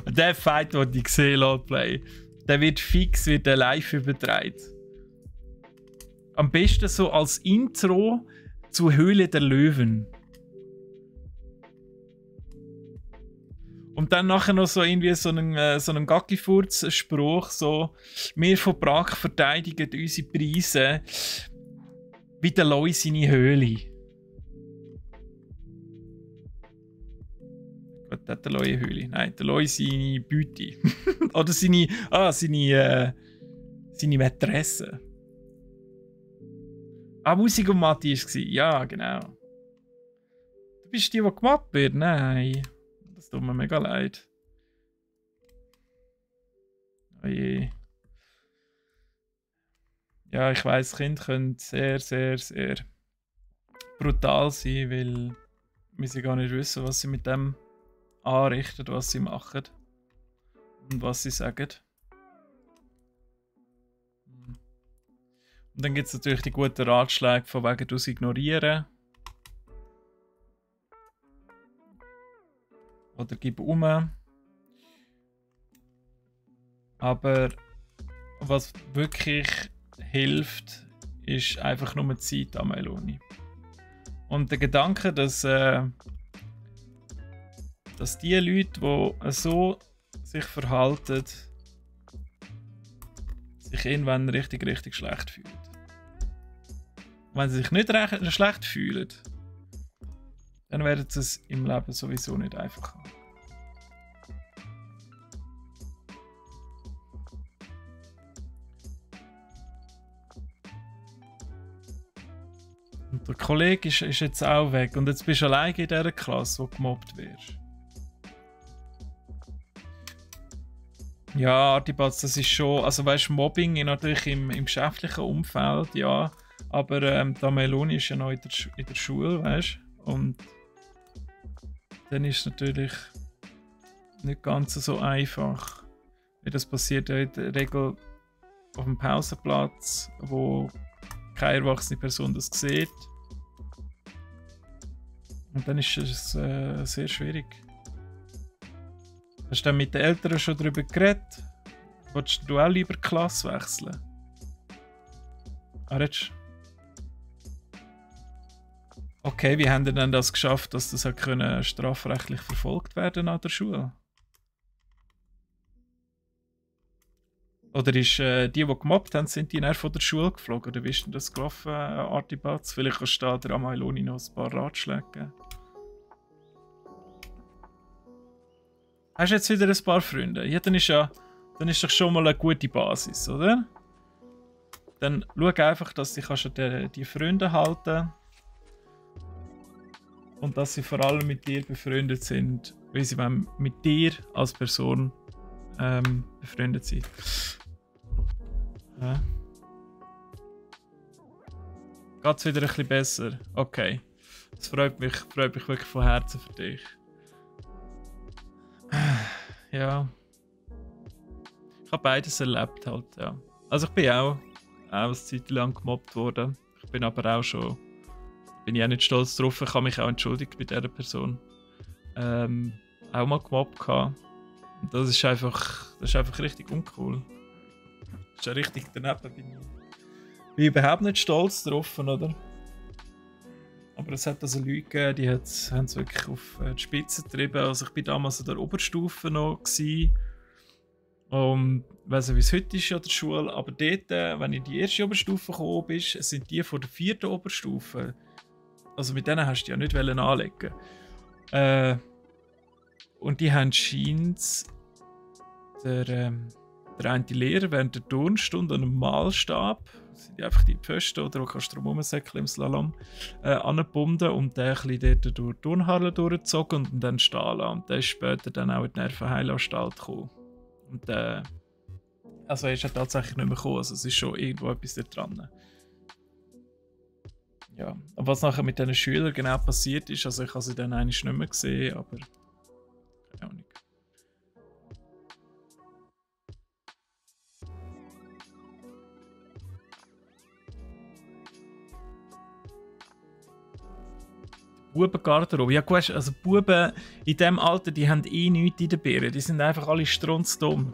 Der Fight, den ich gesehen habe, der wird fix live übertragen. Am besten so als Intro zu Höhle der Löwen. Und dann nachher noch so irgendwie so einen Gackifurz-Spruch, so «Wir von Prag verteidigen unsere Preise wie der Loi seine Höhle.» Gut, hat der Loi eine Höhle? Nein, der Loi seine Beute. Oder seine Mätresse. Ah, Musik und Mathe war es. Ja, genau. Du bist die gemobbt wird? Nein. Das tut mir mega leid. Oh je. Ja, ich weiss, Kinder können sehr, sehr, sehr brutal sein, weil wir sie gar nicht wissen, was sie mit dem anrichten, was sie machen und was sie sagen. Und dann gibt es natürlich die guten Ratschläge von wegen du ignorieren. Oder gib um. Aber was wirklich hilft, ist einfach nur Zeit am Meloni. Und der Gedanke, dass die Leute, die so sich verhalten, sich irgendwann richtig schlecht fühlen. Und wenn sie sich nicht schlecht fühlen, dann werden sie es im Leben sowieso nicht einfach haben. Und der Kollege ist jetzt auch weg und jetzt bist du alleine in dieser Klasse, wo du gemobbt wirst. Ja, Artibatz, das ist schon, also weißt, Mobbing natürlich im geschäftlichen Umfeld, ja, aber da Meloni ist ja noch in der Schule, weißt, und dann ist es natürlich nicht ganz so einfach, weil das passiert ja in der Regel auf dem Pausenplatz, wo keine erwachsene Person das sieht, und dann ist es sehr schwierig. Hast du dann mit den Eltern schon darüber geredet? Wolltest du auch lieber die Klasse wechseln? Okay, wie haben ihr denn das geschafft, dass das können strafrechtlich verfolgt werden an der Schule? Oder ist die gemobbt haben, sind die dann von der Schule geflogen? Oder wie ist denn das gelaufen, Artibatz? Vielleicht kannst du der Amailoni noch ein paar Ratschläge geben. Hast du jetzt wieder ein paar Freunde? Ja, dann ist doch schon mal eine gute Basis, oder? Dann schau einfach, dass du die Freunde halten und dass sie vor allem mit dir befreundet sind, weil sie mit dir als Person befreundet sind. Ja. Geht's wieder ein bisschen besser? Okay. Das freut mich wirklich von Herzen für dich. Ja. Ich habe beides erlebt halt, ja. Also ich bin auch eine Zeit lang gemobbt worden. Ich bin aber auch schon... Bin ich auch nicht stolz drauf. Ich habe mich auch entschuldigt bei dieser Person. Auch mal gemobbt gehabt. Und das ist einfach richtig uncool. Das ist ja richtig daneben. Bin ich überhaupt nicht stolz drauf, oder? Aber aber es hat also Leute gegeben, die haben es wirklich auf die Spitze getrieben. Also ich war damals in der Oberstufe noch gewesen. Ich weiss nicht, wie es heute ist an der Schule, aber dort, wenn ich in die erste Oberstufe gekommen bin, sind die von der 4. Oberstufe. Also mit denen hast du ja nicht anlegen. Und die haben scheint der eine Lehrer während der Turnstunde an einem Malstab, das sind einfach die Pfosten, oder wo kannst du drum rumsäckeln im Slalom, angebunden und der ein bisschen dort durch die Turnhalle durchgezogen und dann stehen lassen. Und der ist später dann auch in die Nervenheilanstalt gekommen. Und also er ist ja tatsächlich nicht mehr gekommen, also es ist schon irgendwo etwas da dran. Ja, aber was nachher mit diesen Schülern genau passiert ist, also ich habe sie dann eigentlich nicht mehr gesehen, aber keine Ahnung. Bubengarderobe. Ja gut, also Buben in diesem Alter, die haben nichts in den Birnen. Die sind einfach alle strunzdumm.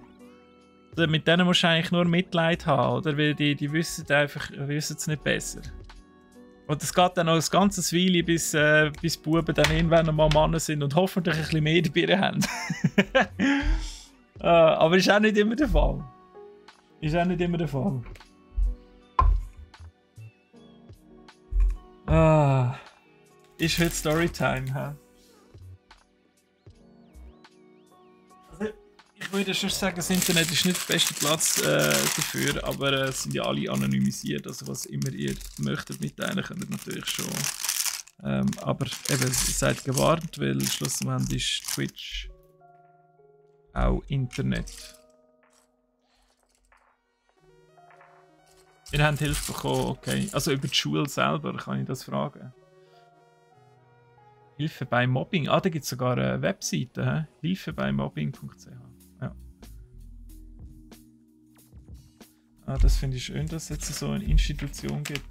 Mit denen musst du eigentlich nur Mitleid haben, oder? Weil die wissen es nicht besser. Und es geht dann noch ein ganzes Weile, bis Buben dann irgendwann mal Männer sind und hoffentlich ein bisschen mehr in den Birnen haben. Aber ist auch nicht immer der Fall. Ist auch nicht immer der Fall. Ist heute Storytime, hä? Also, ich würde schon sagen, das Internet ist nicht der beste Platz dafür, aber es sind ja alle anonymisiert, also was immer ihr möchtet mitteilen, könnt ihr natürlich schon. Aber eben, seid gewarnt, weil schlussendlich ist Twitch auch Internet. Ihr habt Hilfe bekommen, okay. Also über die Schule selber, kann ich das fragen? Hilfe bei Mobbing. Ah, da gibt es sogar eine Webseite. Hilfebeimobbing.ch. Ja. Ah, das finde ich schön, dass es jetzt so eine Institution gibt.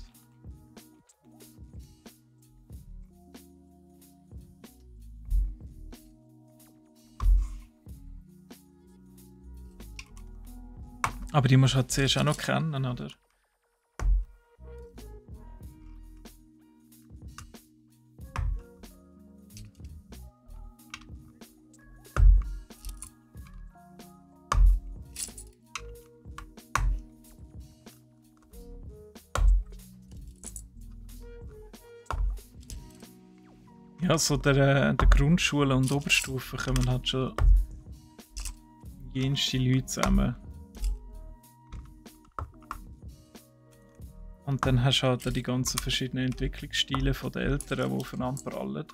Aber die musst du halt zuerst auch noch kennen, oder? Ja, so der Grundschule und Oberstufe kommen halt schon jenste Leute zusammen. Und dann hast du halt die ganzen verschiedenen Entwicklungsstile der Eltern, die aufeinander prallen.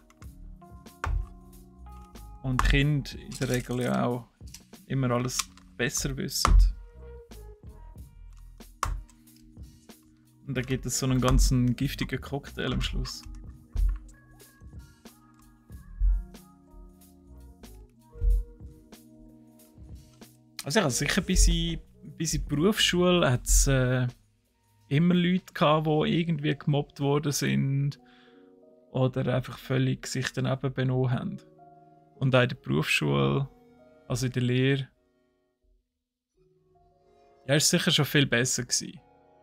Und Kinder in der Regel ja auch immer alles besser wissen. Und dann gibt es so einen ganzen giftigen Cocktail am Schluss. Also ja, sicher bis in die Berufsschule hat es immer Leute gehabt, die irgendwie gemobbt worden sind oder einfach völlig sich daneben benommen haben. Und auch in der Berufsschule, also in der Lehre, ja, ist sicher schon viel besser gewesen.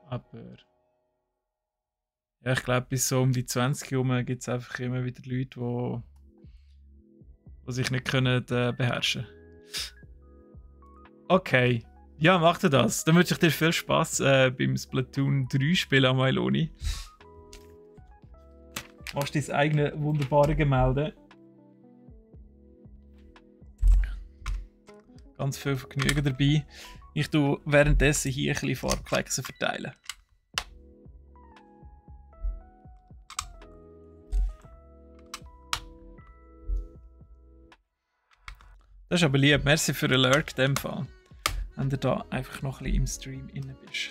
Aber ja, ich glaube, bis so um die 20 herum gibt es einfach immer wieder Leute, die sich nicht können, beherrschen können. Okay, ja, mach dir das. Dann wünsche ich dir viel Spaß beim Splatoon 3 Spielen am Mailoni. Machst dein eigenes wunderbare Gemälde. Ganz viel Vergnügen dabei. Ich tue währenddessen hier ein bisschen Farbkleckse verteilen. Das ist aber lieb. Merci für den Lurk in dem Fall. Wenn du da einfach noch ein bisschen im Stream inne bist.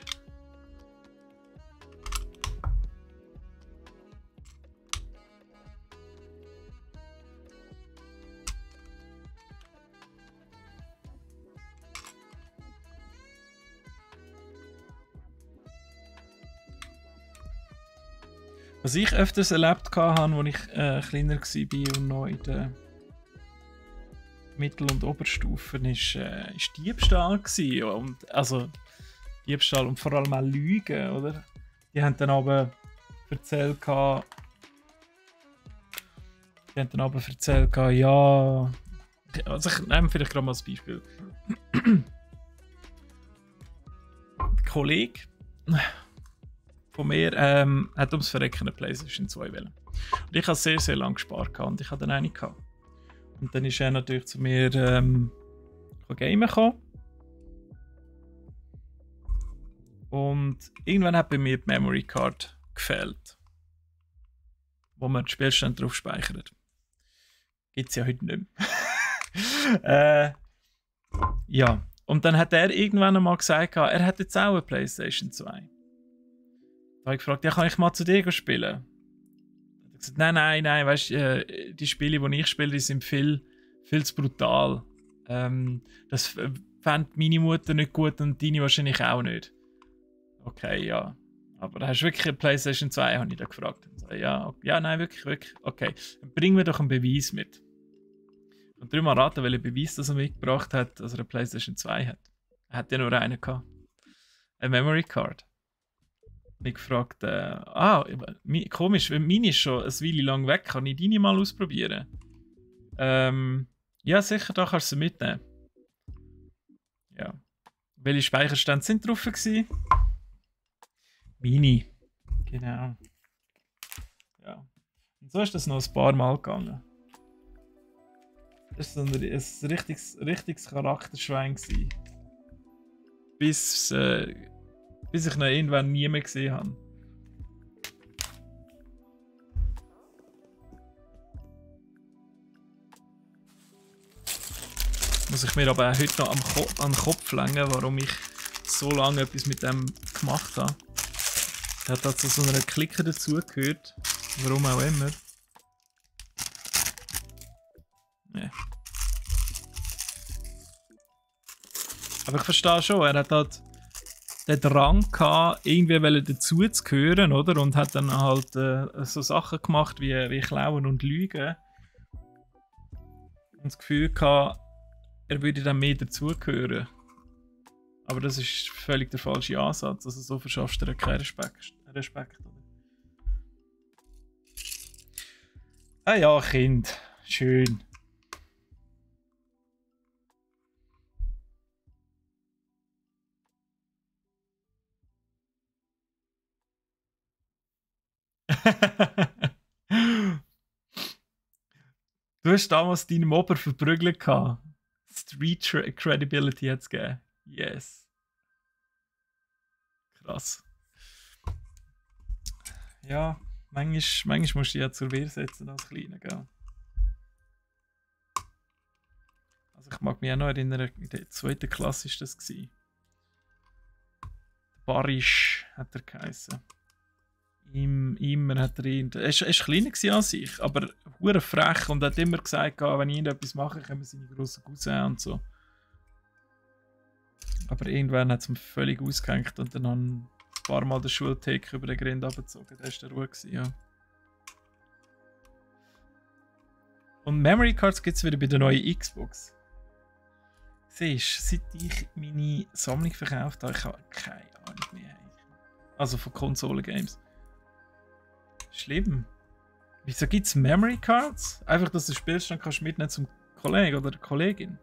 Was ich öfters erlebt habe, als ich kleiner war und noch in der Mittel- und Oberstufen, ist Diebstahl gewesen. Und, also Diebstahl und vor allem auch Lügen, oder? Die haben dann aber erzählt, Die haben dann aber erzählt, ja... Also ich nehme vielleicht gerade mal als Beispiel. Der Kollege von mir hat ums Verrecken eine PlayStation 2 wollen. Und ich habe sehr, sehr lange gespart und ich hatte dann eine gehabt. Und dann ist er natürlich zu mir gamen gekommen. Und irgendwann hat bei mir die Memory Card gefehlt, wo man die Spielstände drauf speichert. Gibt es ja heute nicht mehr. Ja, und dann hat er irgendwann einmal gesagt, er hat jetzt auch eine PlayStation 2. Da habe ich gefragt, ja, kann ich mal zu dir spielen? Er hat gesagt, nein, weißt du, die Spiele, die ich spiele, die sind viel zu brutal. Das fände meine Mutter nicht gut und deine wahrscheinlich auch nicht. Okay, ja. Aber hast du wirklich eine PlayStation 2? Habe ich da gefragt. So, ja, nein, wirklich. Okay, dann bring mir doch einen Beweis mit. Und dreimal raten, welchen Beweis das er mitgebracht hat, dass er eine PlayStation 2 hat. Er hat ja nur einen gehabt. Eine Memory Card. Und ich gefragt, komisch, meine ist schon eine Weile lang weg, kann ich deine mal ausprobieren? Ja, sicher, da kannst du sie mitnehmen. Ja. Welche Speicherstände sind drauf gewesen? Meine. Genau. Ja. Und so ist das noch ein paar Mal gegangen. Das war so ein richtiges Charakterschwein gewesen. Bis ich noch irgendwann nie mehr gesehen habe. Muss ich mir aber auch heute noch an den Kopf legen, warum ich so lange etwas mit dem gemacht habe. Er hat dazu so einer Clique dazugehört. Warum auch immer. Nee. Aber ich verstehe schon, er hat halt den Drang gehabt, irgendwie dazu zu gehören, oder? Und hat dann halt so Sachen gemacht wie Klauen und Lügen. Und das Gefühl gehabt, er würde dann mehr dazugehören. Aber das ist völlig der falsche Ansatz. Also so verschaffst du dir keinen Respekt. Oder? Ah ja, Kind. Schön. Du hast damals deinen Mobber verprügelt gehabt. Street Credibility hat es gegeben. Yes. Krass. Ja, manchmal musst du dich ja zur Wehr setzen als Kleiner, gell? Also ich mag mich auch noch erinnern, in der 2. Klasse war das. Barisch hat er geheißen. Immer hat er ihn. Er war kleiner als ich, aber hure frech und hat immer gesagt, wenn ich irgendetwas mache, kommen seine grossen Cousin und so. Aber irgendwann hat es mir völlig ausgehängt und dann haben ein paar Mal den Schulthek über den Grind abgezogen. Das war der Ruhe, ja. Und Memory Cards gibt es wieder bei der neuen Xbox. Siehst du, seit ich meine Sammlung verkauft habe, ich habe keine Ahnung mehr. Also von Konsolen-Games. Schlimm. Wieso gibt es Memory Cards? Einfach, dass du spielst, dann kannst du mitnehmen zum Kollegen oder der Kollegin.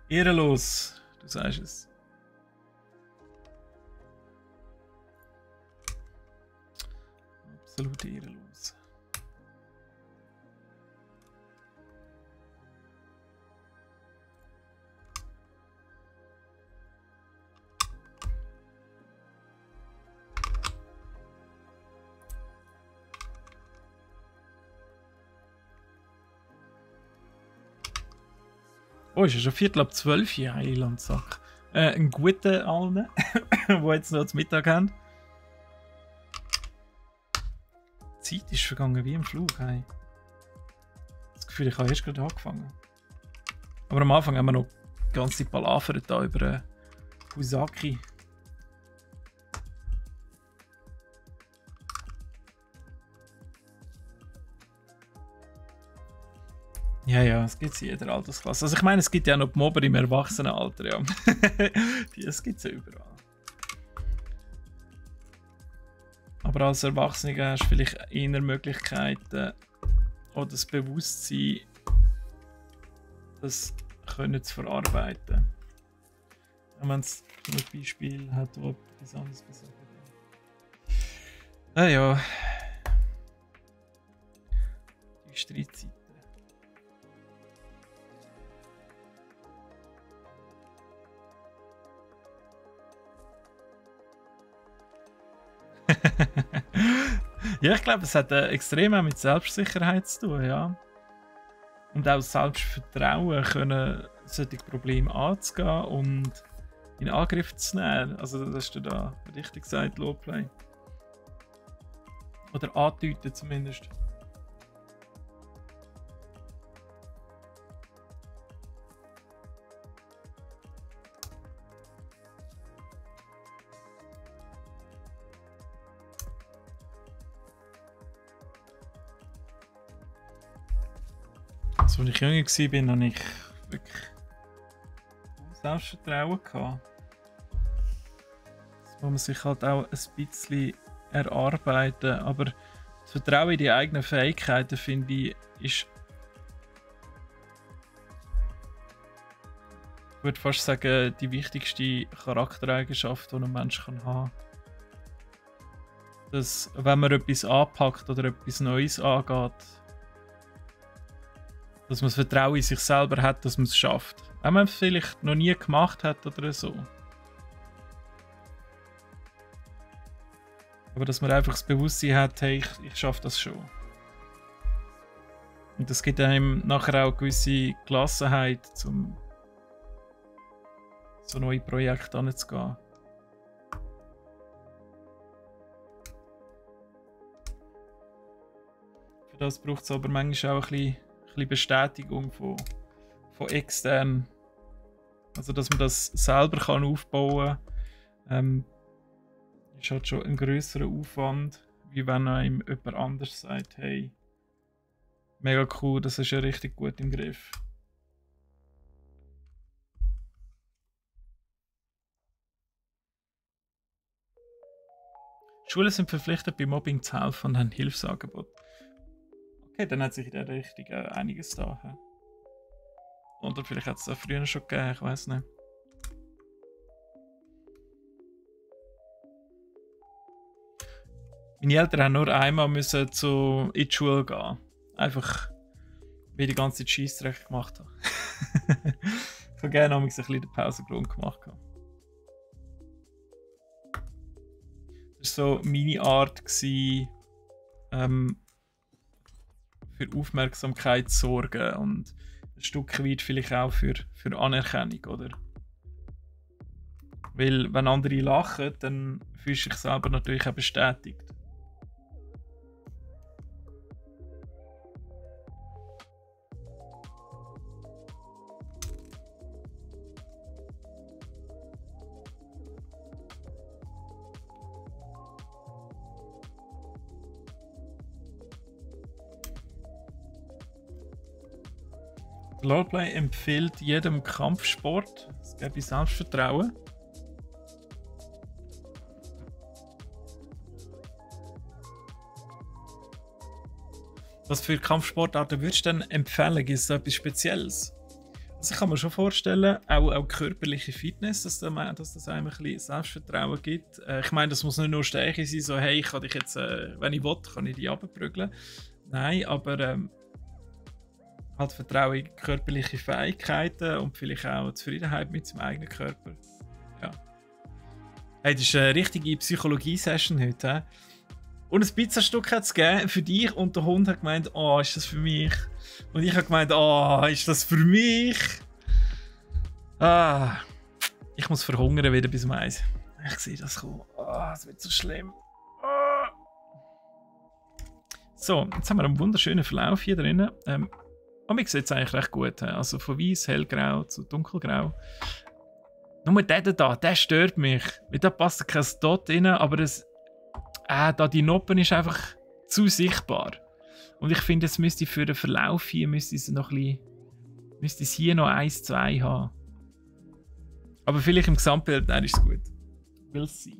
Ehrenlos, du sagst es. Absolut ehrenlos. Oh, ist ja schon 11:45, ja, Eilandsack. Einen guten allen, die jetzt noch zum Mittag haben. Die Zeit ist vergangen wie im Flug. Hey. Das Gefühl, ich habe erst gerade angefangen. Aber am Anfang haben wir noch die ganze Zeit palavert da über Fusaki. Ja, es gibt in jeder Altersklasse. Also ich meine, es gibt ja noch die Mobber im Erwachsenenalter, ja. Das gibt es ja überall. Aber als Erwachsener hast du vielleicht eher Möglichkeiten oder das Bewusstsein, das können zu verarbeiten. Wenn es ein Beispiel hat, wo etwas anderes gesagt hat. Ja. Die Streitseite. Ja, ich glaube, es hat extrem auch mit Selbstsicherheit zu tun, ja. Und auch Selbstvertrauen können, solche Probleme anzugehen und in Angriff zu nehmen. Also das hast du da richtig gesagt, Lowplay. Oder andeuten zumindest. Als ich jünger war, hatte ich wirklich Selbstvertrauen. Das muss man sich halt auch ein bisschen erarbeiten. Aber das Vertrauen in die eigenen Fähigkeiten, finde ich, ist, ich würde fast sagen, die wichtigste Charaktereigenschaft, die ein Mensch haben kann. Dass, wenn man etwas anpackt oder etwas Neues angeht, dass man das Vertrauen in sich selber hat, dass man es schafft. Wenn man es vielleicht noch nie gemacht hat oder so. Aber dass man einfach das Bewusstsein hat, hey, ich schaffe das schon. Und das gibt einem nachher auch eine gewisse Gelassenheit, um so neue Projekte anzugehen. Für das braucht es aber manchmal auch ein bisschen Bestätigung von extern. Also dass man das selber kann aufbauen kann, ist halt schon ein grösserer Aufwand, wie wenn einem jemand anders sagt, hey, mega cool, das ist ja richtig gut im Griff. Schulen sind verpflichtet, bei Mobbing zu helfen und haben Hilfsangebote. Okay, dann hat sich in der Richtung einiges da. Oder vielleicht hat es das früher schon gegeben, ich weiß nicht. Meine Eltern haben nur einmal müssen in die Schule gehen. Einfach, weil ich die ganze Zeit Scheissdreck gemacht habe. Ich habe gerne ein bisschen den Pausengrund gemacht. Das war so meine Art, für Aufmerksamkeit zu sorgen und ein Stück weit vielleicht auch für Anerkennung, oder? Weil wenn andere lachen, dann fühlst du dich selber natürlich auch bestätigt. Lowplay empfiehlt jedem Kampfsport. Es gibt Selbstvertrauen. Was für Kampfsportarten würdest du denn empfehlen? Gibt es da etwas Spezielles? Also ich kann mir schon vorstellen, auch körperliche Fitness, dass das einem ein bisschen Selbstvertrauen gibt. Ich meine, das muss nicht nur Stärke sein, so hey, ich kann dich jetzt, wenn ich will, kann ich dich runterprügeln. Nein, aber halt Vertrauen in körperliche Fähigkeiten und vielleicht auch Zufriedenheit mit seinem eigenen Körper. Ja. Hey, das ist eine richtige Psychologie-Session heute. He? Und ein Pizzastück hat es gegeben für dich und der Hund hat gemeint, oh, ist das für mich? Und ich habe gemeint, oh, ist das für mich? Ah, ich muss verhungern wieder bis um 1. Ich sehe das kommen. Oh, es wird so schlimm. Oh. So, jetzt haben wir einen wunderschönen Verlauf hier drinnen. Und mir sieht es eigentlich recht gut. Also von weiß, hellgrau zu dunkelgrau. Nur der da, der stört mich. Weil da passt kein Dot rein, aber da die Noppen ist einfach zu sichtbar. Und ich finde, es müsste für den Verlauf hier müsste es hier noch 1, 2 haben. Aber vielleicht im Gesamtbild ist es gut. We'll see.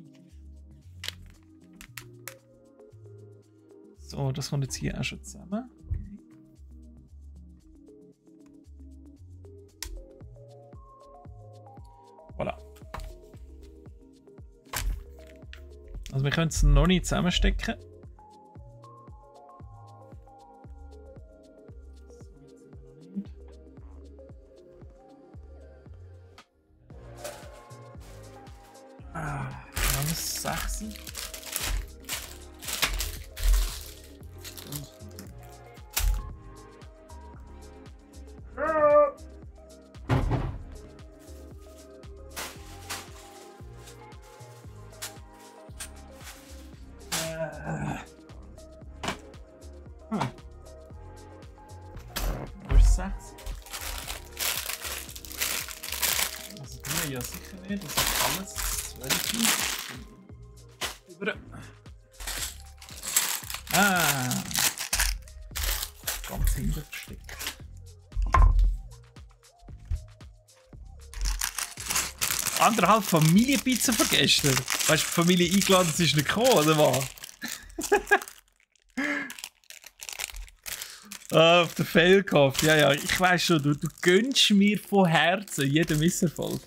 So, das kommt jetzt hier auch schon zusammen. Okay. Voilà. Also wir können es noch nicht zusammenstecken. Alles 6. Ja, sicher nicht. Das ist alles 12. Über. Ganz hinten versteckt. Anderthalb Familienpizza von gestern. Weißt du, die Familie eingeladen, es ist nicht gekommen, oder was? Auf den Fail gehabt. Ja, ja, ich weiss schon, du gönnst mir von Herzen jeden Misserfolg.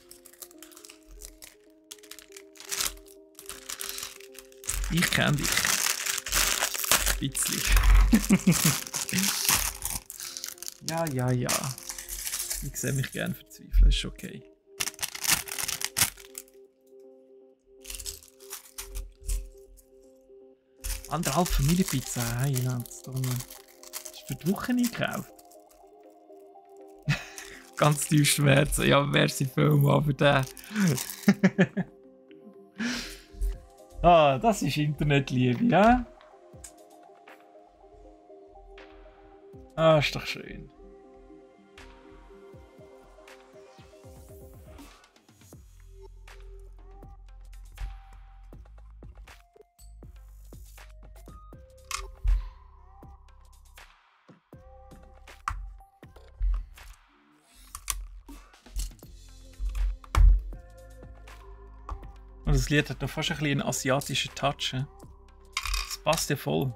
Ich kenne dich. Ein bisschen. Ja, ja, ja. Ich sehe mich gerne verzweifeln, ist okay. Anderthalb Familienpizza, hey, ja, das ist für die Woche eingekauft. Ganz tief Schmerzen, ja, merci vielmal für den. Ah, das ist Internetliebe, ja? Ah, ist doch schön. Und das Lied hat noch fast ein bisschen einen asiatischen Touch. Das passt ja voll.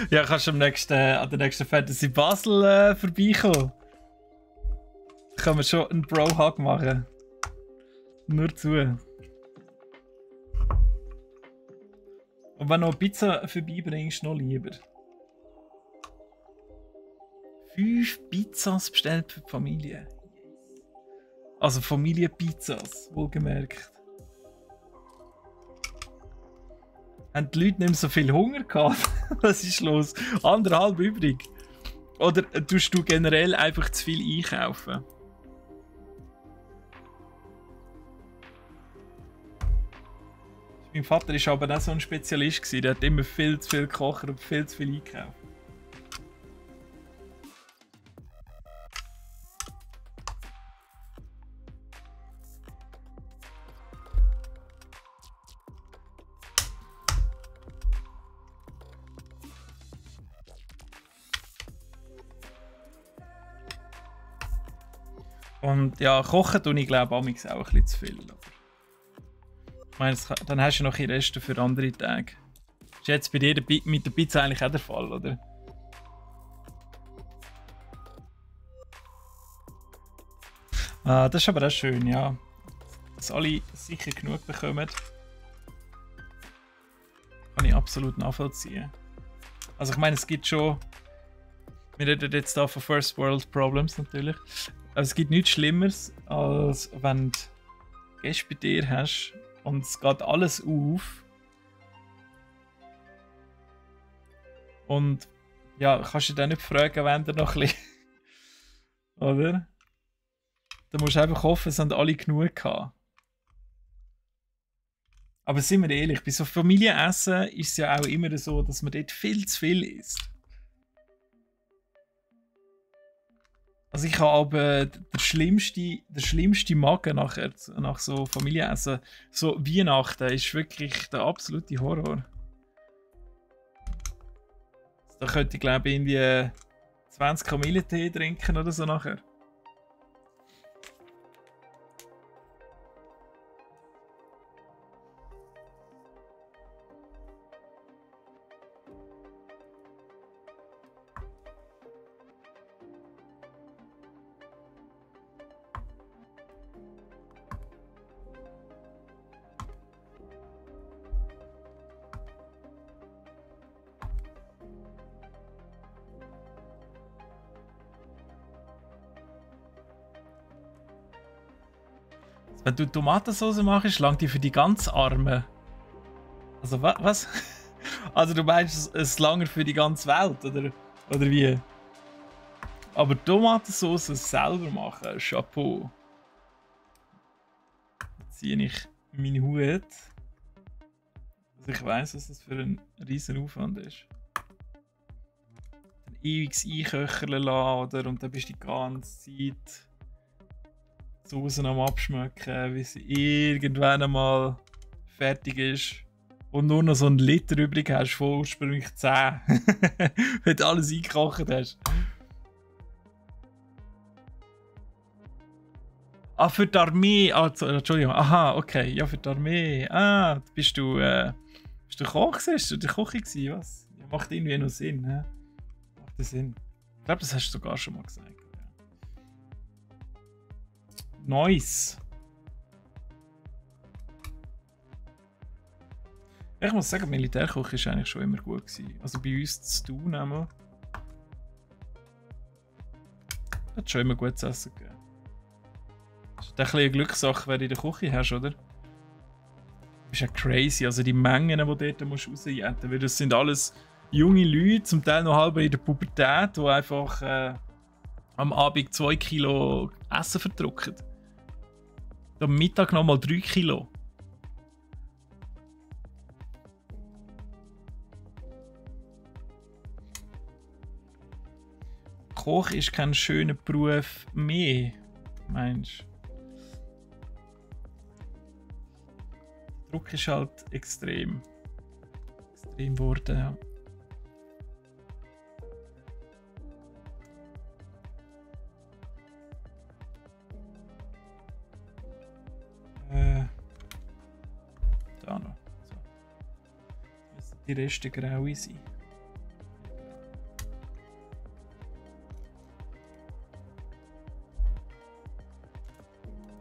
Ja, kannst du an der nächsten Fantasy Basel vorbeikommen. Da können wir schon einen Bro-Hug machen. Nur zu. Und wenn du noch Pizza vorbeibringst, noch lieber. 5 Pizzas bestellt für die Familie. Also Familienpizzas, wohlgemerkt. Haben die Leute nicht mehr so viel Hunger gehabt? Was ist los? 1,5 übrig. Oder tust du generell einfach zu viel einkaufen? Mein Vater war aber auch so ein Spezialist. Der hat immer viel zu viel gekocht und viel zu viel einkauft. Und ja, kochen tue ich glaube auch ein bisschen zu viel. Ich meine, dann hast du noch die Reste für andere Tage. Das ist jetzt bei dir mit der Pizza eigentlich auch der Fall, oder? Das ist aber auch schön, ja. Dass alle sicher genug bekommen. Kann ich absolut nachvollziehen. Also ich meine, es gibt schon... Wir reden jetzt hier von First World Problems natürlich. Aber es gibt nichts Schlimmeres, als wenn du Gäste bei dir hast und es geht alles auf. Und ja, kannst du dich dann nicht fragen, wenn du noch ein bisschen... Oder? Da musst du einfach hoffen, es haben alle genug gehabt. Aber sind wir ehrlich, bei so Familienessen ist es ja auch immer so, dass man dort viel zu viel isst. Also ich habe aber der schlimmste Magen nachher, nach so Familienessen. So Weihnachten ist wirklich der absolute Horror. Da könnte ich glaube ich irgendwie 20 Kamillentee trinken oder so nachher. Wenn du Tomatensauce machst, langt die für die ganz Armen. Also was? Also du meinst, es langt für die ganze Welt, oder wie? Aber Tomatensauce selber machen, Chapeau. Jetzt ziehe ich meinen Hut. Also ich weiss, was das für ein riesen Aufwand ist. Dann ewig einköcheln lassen, oder? Und dann bist du die ganze Zeit Soßen am Abschmecken, wie sie irgendwann einmal fertig ist. Und nur noch so einen Liter übrig hast von ursprünglich 10. Wenn du alles eingekocht hast. Ah, für die Armee. Ah, Entschuldigung. Aha, okay. Ja, für die Armee. Ah, bist du Koch? Bist du der Koch gewesen? Was? Ja, macht irgendwie noch Sinn. He? Macht das Sinn? Ich glaube, das hast du sogar schon mal gesagt. Nice. Ich muss sagen, Militärkoch war eigentlich schon immer gut gewesen. Also bei uns zu tun einmal. Hat schon immer gutes Essen gegeben. Das ist ein bisschen eine Glückssache, wenn du in der Küche hast, oder? Das ist ja crazy. Also die Mengen, die du dort rausjäten musst. Weil das sind alles junge Leute, zum Teil noch halb in der Pubertät, die einfach am Abend 2 Kilo Essen verdrücken. Am Mittag nochmal 3 Kilo. Koch ist kein schöner Beruf mehr, meinst du? Der Druck ist halt extrem geworden, ja. Da noch. So. Müssen die Reste grau sein.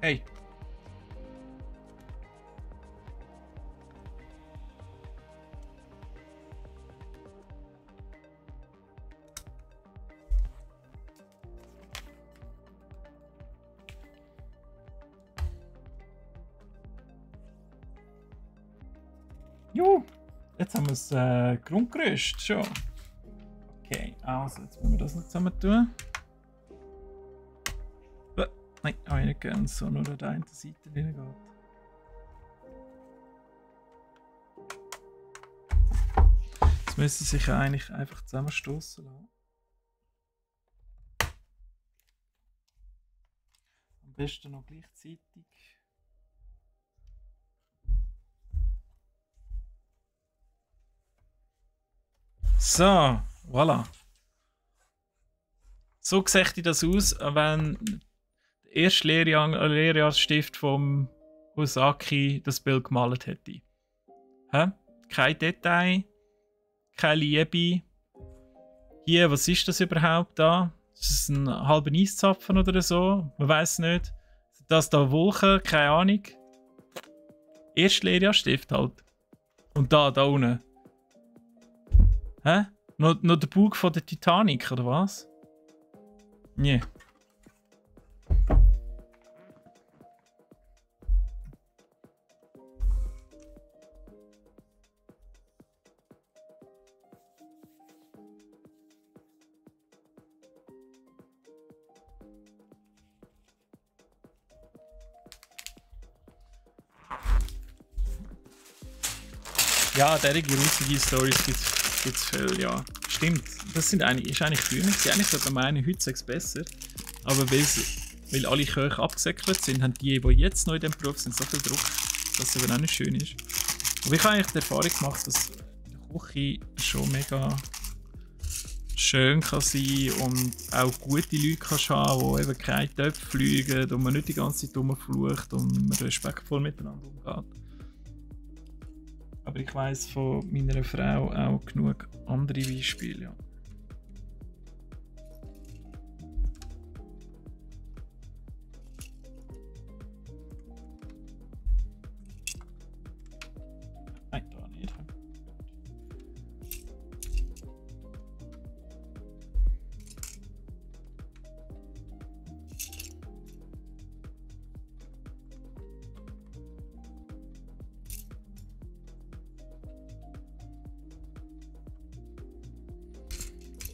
Hey! Jo! Jetzt haben wir das Grundgerüst schon. Okay, also jetzt müssen wir das noch zusammen tun. Nein, habe ich nicht gern, so nur an der einen Seite reingeht. Jetzt müssen sie sich eigentlich einfach zusammenstoßen lassen. Am besten noch gleichzeitig. So, voilà. So sieht das aus, wenn der erste Lehrjahrsstift vom Osaki das Bild gemalt hätte. Kein Detail, keine Liebe. Hier, was ist das überhaupt da? Ist das ein halber Eiszapfen oder so? Man weiß nicht. Das da Wolken, keine Ahnung. Erste Lehrjahrstift halt. Und da unten. Hä? Noch der Bug von der Titanic, oder was? Nee. Ja, derige lustige Storys gibt's viel, ja. Stimmt, das ist eigentlich früher gewesen. Eigentlich sollte man meinen, heute sei es besser. Aber weil alle Köche abgesäckelt sind, haben die jetzt noch in diesem Beruf sind so viel Druck, dass es eben auch nicht schön ist. Aber ich habe eigentlich die Erfahrung gemacht, dass die Küche schon mega schön kann sein und auch gute Leute kann haben, die eben keine Töpfe fliegen und man nicht die ganze Zeit rumflucht und man respektvoll miteinander umgeht. Aber ich weiss von meiner Frau auch genug andere Beispiele. Ja. Nein, da nicht.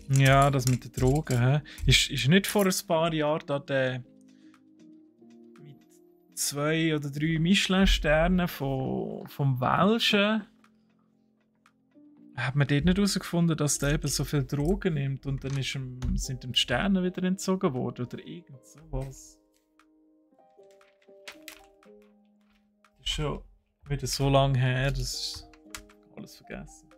Ja, das mit den Drogen. He? Ist nicht vor ein paar Jahren da der mit 2 oder 3 Michelin-Sternen vom Welschen hat man dort nicht herausgefunden, dass der eben so viel Drogen nimmt und dann sind ihm die Sterne wieder entzogen worden oder irgend sowas. Das ist schon wieder so lange her, das ist alles vergessen.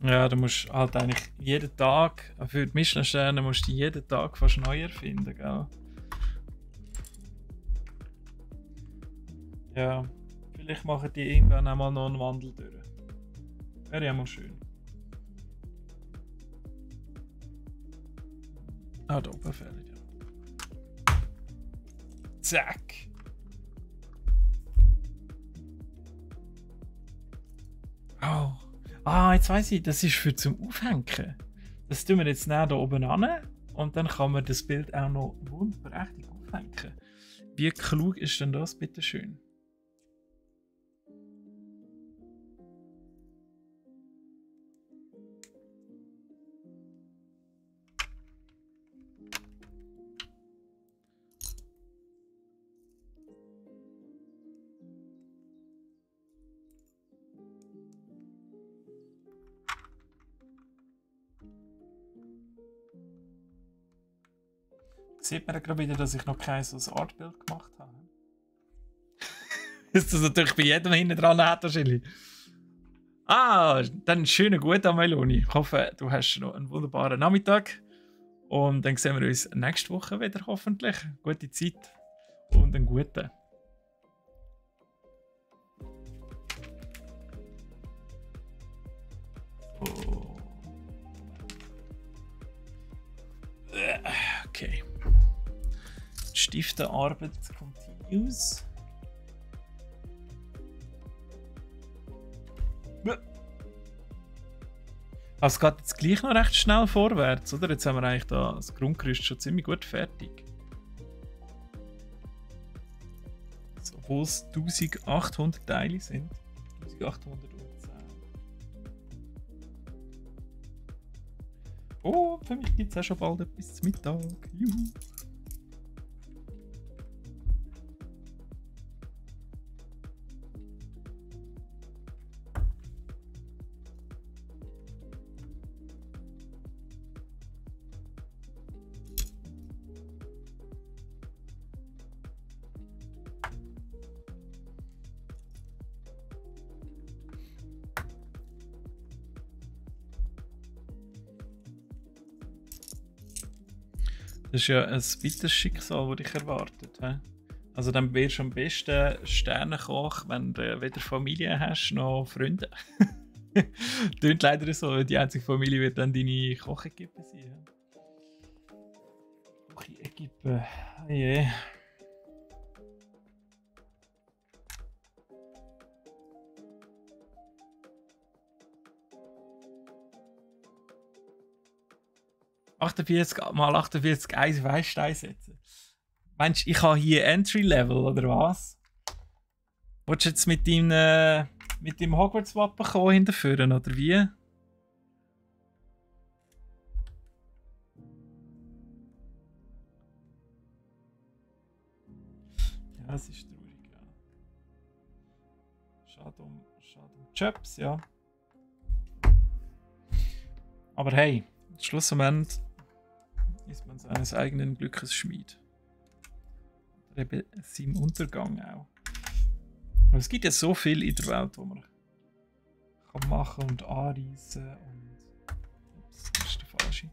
Ja, du musst halt eigentlich jeden Tag, für die Michelin-Sterne musst du jeden Tag fast neu erfinden, gell? Ja, vielleicht machen die irgendwann einmal noch einen Wandel durch. Wäre ja mal schön. Ah, da oben fällt ja. Zack! Oh. Ah, jetzt weiss ich, das ist für zum Aufhängen. Das tun wir jetzt näher hier oben an und dann kann man das Bild auch noch wunderprächtig aufhängen. Wie klug ist denn das, bitteschön? Sieht man gerade wieder, dass ich noch kein so ein Artbild gemacht habe. Ist das natürlich bei jedem hinten dran hat wahrscheinlich. Ah, dann schönen guten Meloni. Ich hoffe, du hast noch einen wunderbaren Nachmittag. Und dann sehen wir uns nächste Woche wieder hoffentlich. Gute Zeit und einen guten. Oh. Okay. Stiftenarbeit continues. Also es geht jetzt gleich noch recht schnell vorwärts, oder? Jetzt haben wir eigentlich da das Grundgerüst schon ziemlich gut fertig. So, obwohl es 1800 Teile sind. 1810. Oh, für mich gibt es auch schon bald etwas zum Mittag. Juhu. Das ist ja ein weiteres Schicksal, das dich erwartet. He? Also dann wirst du am besten Sternenkoch, wenn du weder Familie hast noch Freunde. Tönt leider so, die einzige Familie wird dann deine Kochequipe sein. Kochequipe, oh je. 48 mal 48 1 auf 1 Stein setzen. Meinst du, ich habe hier Entry-Level oder was? Willst du jetzt mit deinem Hogwarts-Wappen kommen hinterführen oder wie? Ja, es ist traurig, ja. Schade um Jobs, ja. Aber hey, schlussendlich ist man seines eigenen Glückes Schmied. Oder eben seinem Untergang auch. Aber es gibt ja so viel in der Welt, wo man kann machen und anreissen und... Ups, das ist der falsche.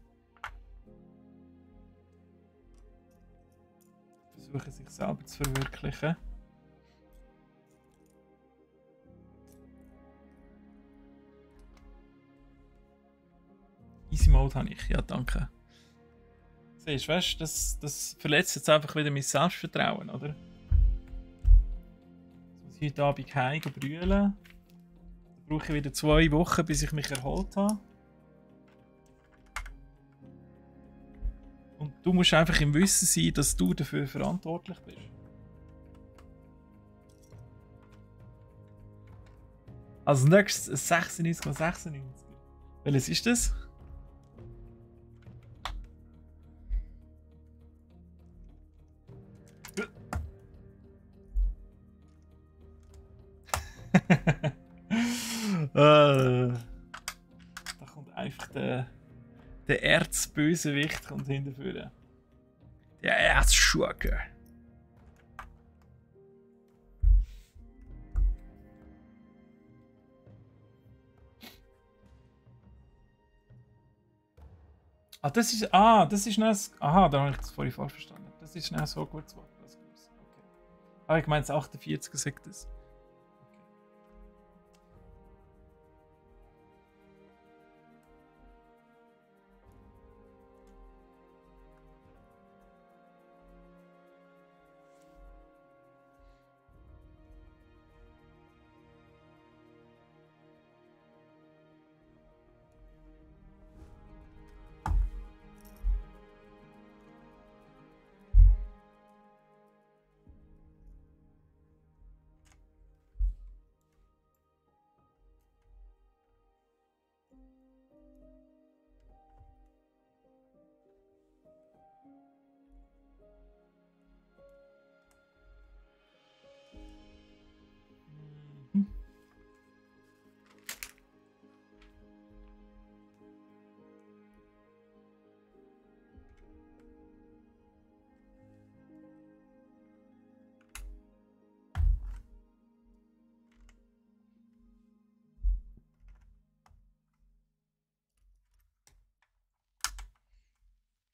Versuchen sich selber zu verwirklichen. Easy Mode habe ich, ja danke. Siehst du, weißt, das verletzt jetzt einfach wieder mein Selbstvertrauen, oder? Jetzt muss ich heute Abend heim brüllen. Dann brauche ich wieder 2 Wochen, bis ich mich erholt habe. Und du musst einfach im Wissen sein, dass du dafür verantwortlich bist. Als nächstes 96,96. Welches ist das? Da kommt einfach der Erzbösewicht kommt hinterführen. Der Erzschurke. Das ist ein... Aha, da habe ich das vorhin falsch verstanden. Das ist ein so gutes Wort. Okay. Aber ich meine, das 48er sagt das.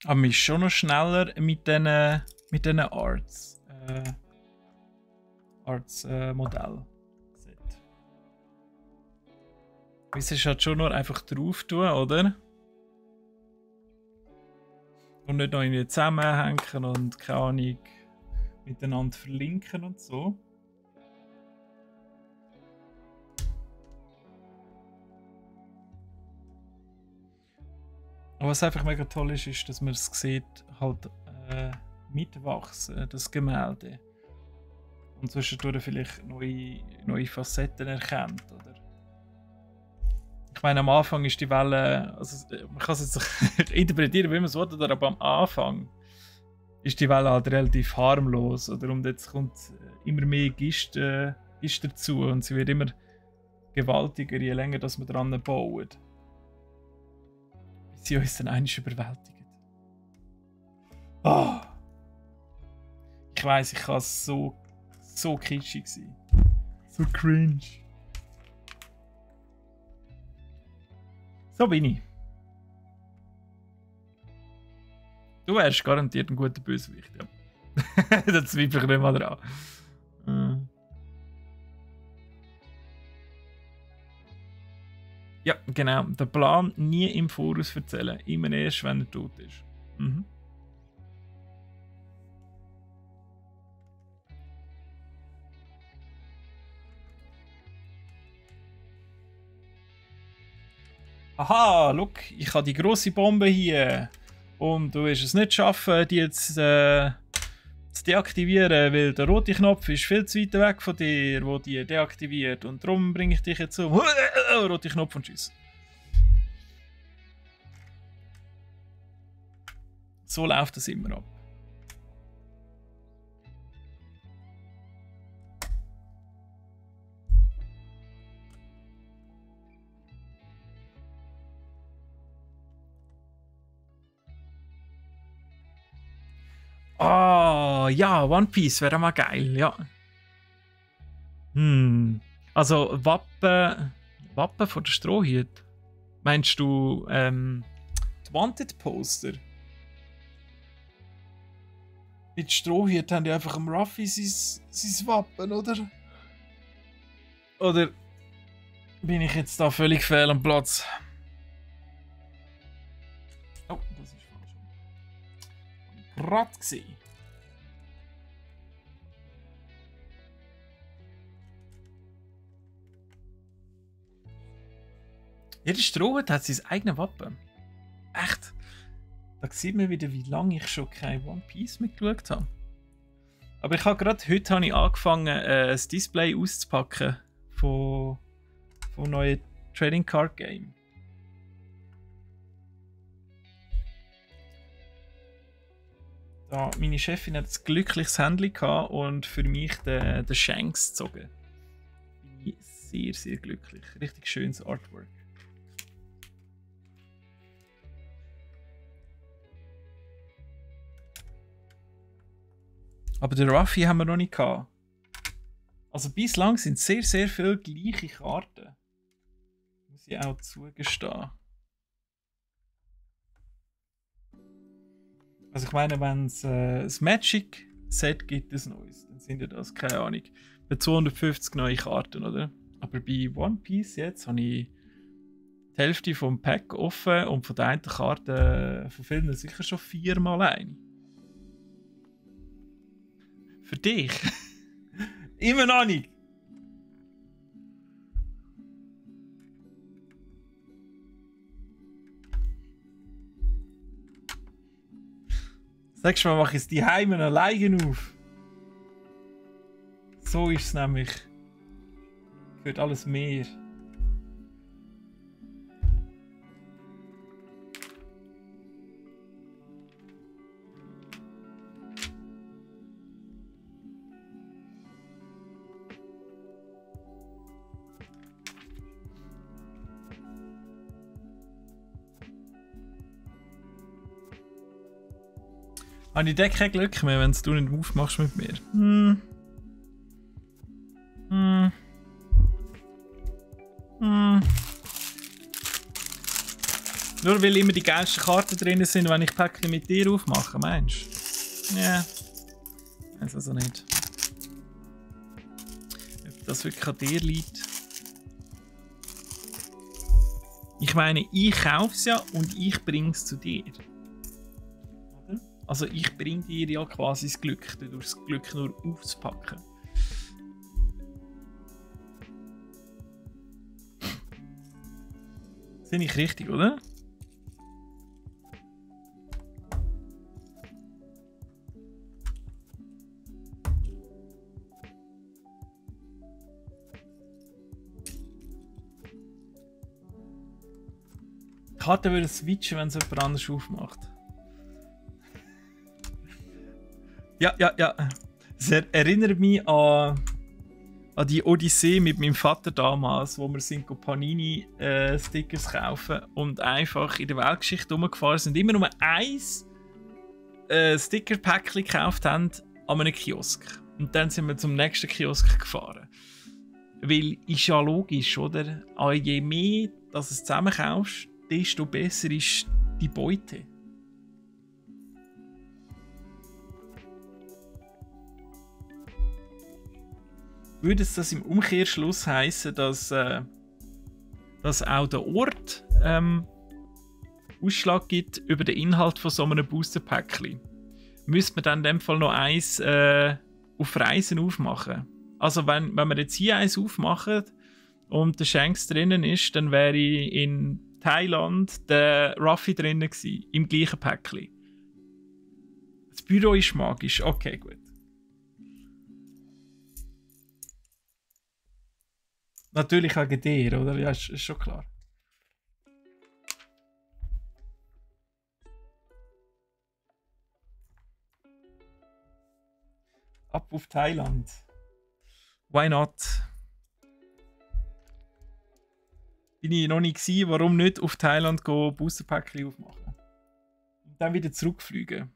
Aber man ist schon noch schneller mit diesen Arts. Modell. Es ist halt schon nur einfach drauf tun, oder? Und nicht noch irgendwie zusammenhängen und keine Ahnung miteinander verlinken und so. Aber was einfach mega toll ist, ist, dass man es sieht, halt mitwachsen, das Gemälde. Und zwischendurch vielleicht neue Facetten erkennt, oder? Ich meine, am Anfang ist die Welle, also man kann es jetzt interpretieren, wie man es will, aber am Anfang ist die Welle halt relativ harmlos, oder? Und jetzt kommt immer mehr Gist dazu und sie wird immer gewaltiger, je länger dass wir dran bauen. Bis sie uns dann einmal überwältigen. Oh. Ich weiss, ich kann so kitschig sein. So cringe. So bin ich. Du wärst garantiert ein guter Bösewicht, ja. Da zweifle ich nicht mal dran. Ja, genau. Der Plan nie im Voraus erzählen. Immer erst, wenn er tot ist. Mhm. Aha, look, ich habe die grosse Bombe hier. Und du wirst es nicht schaffen, die jetzt zu deaktivieren, weil der rote Knopf ist viel zu weit weg von dir, wo die deaktiviert. Und darum bringe ich dich jetzt zum roten Knopf und tschüss. So läuft das immer ab. Ah, ja, One Piece wäre mal geil, ja. Also Wappen von der Strohhüte. Meinst du die Wanted Poster? Mit Strohhüte haben die einfach am Ruffy sein Wappen, oder? Oder bin ich jetzt da völlig fehl am Platz? Oh, das ist falsch. Gerade gesehen. Jeder Strohhut hat sein eigenes Wappen. Echt? Da sieht man wieder, wie lange ich schon kein One Piece mitgeschaut habe. Aber ich habe gerade heute angefangen, das Display auszupacken von neuen Trading Card Game. Da, meine Chefin hat ein glückliches Handy gehabt und für mich den Shanks gezogen. Bin ich sehr, sehr glücklich. Richtig schönes Artwork. Aber den Ruffy haben wir noch nicht gehabt. Also bislang sind sehr, sehr viele gleiche Karten. Muss ich auch zugestehen. Also ich meine, wenn es ein Magic-Set gibt, ein neues, dann sind ja das, keine Ahnung, bei 250 neue Karten, oder? Aber bei One Piece jetzt habe ich die Hälfte vom Pack offen und von der einen Karte von vielen sicher schon 4-mal eine. Für dich? Immer noch nicht. Sagst du mal, mache ich es die Heimen alleine auf. So ist es nämlich. Wird alles mehr. Habe ich da kein Glück mehr, wenn du nicht aufmachst mit mir? Nur weil immer die geilsten Karten drin sind, wenn ich Päckchen mit dir aufmache, meinst du? Ja. Weiß also nicht. Ob das wirklich an dir liegt. Ich meine, ich kaufe es ja und ich bringe es zu dir. Also ich bringe dir ja quasi das Glück, durch das Glück nur aufzupacken. Sehe ich richtig, oder? Die Karte würde switchen, wenn es jemand anders aufmacht. Ja. Es erinnert mich an die Odyssee mit meinem Vater damals, wo wir sind Panini-Stickers kaufen und einfach in der Weltgeschichte rumgefahren sind. Immer nur ein Sticker-Päckchen gekauft haben an einem Kiosk. Und dann sind wir zum nächsten Kiosk gefahren. Weil ist ja logisch, oder? Je mehr dass du es zusammen kaufst, desto besser ist die Beute. Würde es das im Umkehrschluss heißen, dass auch der Ort Ausschlag gibt über den Inhalt von so einem Booster-Päckchen? Müsste man dann in dem Fall noch eins auf Reisen aufmachen? Also wenn wir jetzt hier eins aufmachen und der Shanks drinnen ist, dann wäre ich in Thailand der Ruffy drin gewesen, im gleichen Päckchen. Das Büro ist magisch. Okay, gut. Natürlich wegen dir, oder? Ja, ist schon klar. Ab auf Thailand. Why not? Bin ich noch nie gewesen, warum nicht auf Thailand gehen, Boosterpäckchen aufmachen? Und dann wieder zurückfliegen.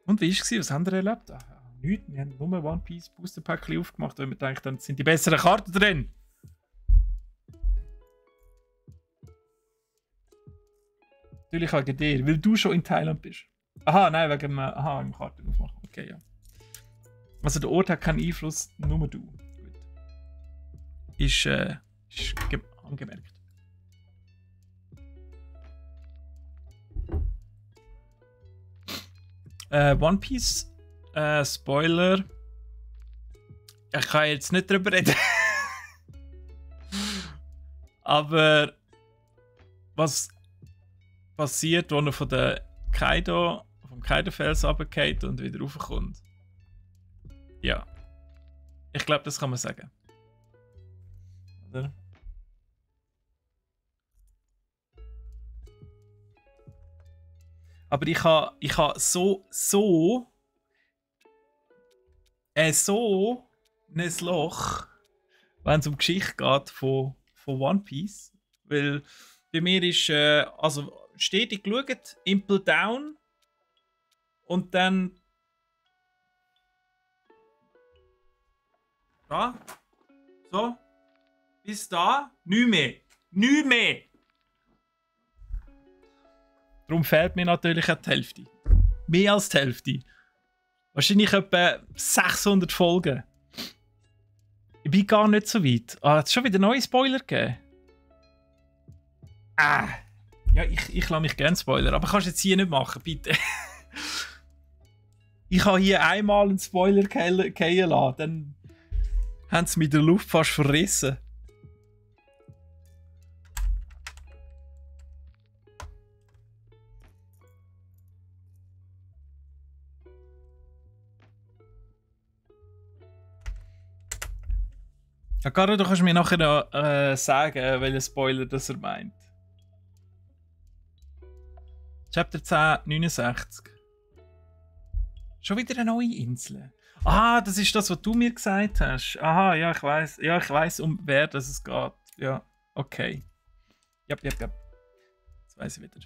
Und wie war es? Was haben wir erlebt? Nichts, wir haben nur One Piece Boosterpäckchen aufgemacht, weil wir denken, dann sind die besseren Karten drin. Natürlich wegen dir, weil du schon in Thailand bist. Aha, nein, wegen dem im Karten aufmachen. Okay, ja. Also der Ort hat keinen Einfluss, nur du. Gut. Ist angemerkt. One Piece Spoiler. Ich kann jetzt nicht drüber reden. Aber was passiert, wenn er vom Kaido-Fels runtergeht und wieder raufkommt? Ja. Ich glaube, das kann man sagen. Oder? Aber ich habe so ein Loch, wenn es um Geschichte geht von One Piece. Weil bei mir ist also stetig geschaut, Impel Down und dann da, so, bis da, nicht mehr. Darum fehlt mir natürlich auch die Hälfte. Mehr als die Hälfte. Wahrscheinlich etwa 600 Folgen. Ich bin gar nicht so weit. Hat es schon wieder neue Spoiler gegeben? Ja, ich lasse mich gerne spoilern, aber kannst du jetzt hier nicht machen, bitte. Ich habe hier einmal einen Spoiler fallen lassen, dann haben sie mit der Luft fast verrissen. Ja, Caro, du kannst mir nachher noch sagen, welchen Spoiler das er meint. Chapter 10, 69. Schon wieder eine neue Insel. Ah, das ist das, was du mir gesagt hast. Aha, ja, ich weiß. Ja, ich weiß, um wer das es geht. Ja, okay. Ja. Jetzt weiß ich wieder.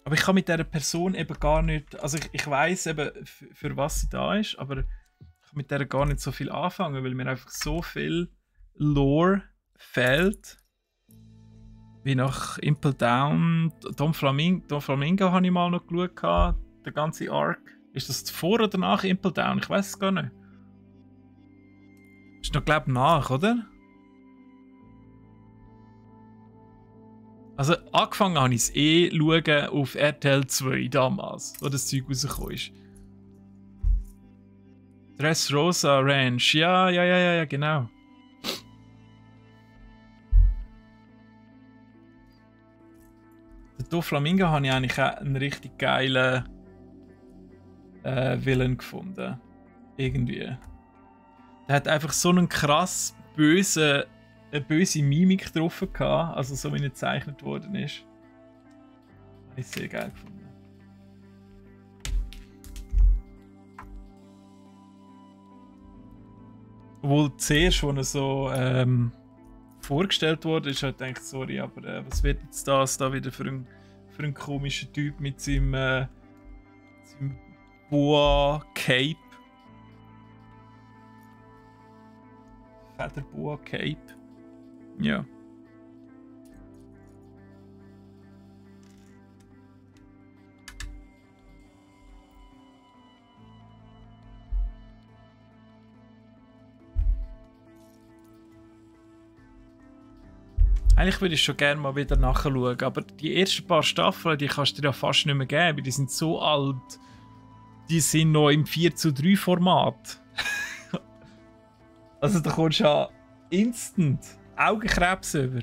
Aber ich kann mit dieser Person eben gar nicht. Also ich weiß eben, für was sie da ist, aber ich kann mit der gar nicht so viel anfangen, weil mir einfach so viel Lore fehlt. Wie nach Impel Down, Don Flamingo habe ich mal noch geschaut, der ganze Arc. Ist das vor oder nach Impel Down? Ich weiß es gar nicht. Ist noch, glaube ich, nach, oder? Also angefangen habe ich es schauen auf RTL 2 damals, wo das Zeug rausgekommen ist. Dressrosa Ranch, ja, genau. Den Flamingo habe ich eigentlich auch einen richtig geilen Villain gefunden. Irgendwie. Der hat einfach so einen krass böse Mimik drauf gehabt, also so wie er gezeichnet worden ist. Habe ich sehr geil gefunden. Obwohl zuerst, als er so vorgestellt wurde, ist, halt gedacht, sorry, aber was wird jetzt das da wieder für ein komischer Typ mit seinem Boa Cape? Federboa Cape. Ja. Eigentlich würde ich schon gerne mal wieder nachschauen, aber die ersten paar Staffeln, die kannst du dir ja fast nicht mehr geben, die sind so alt. Die sind noch im 4:3 Format. Also da kommst du ja instant Augenkrebs über.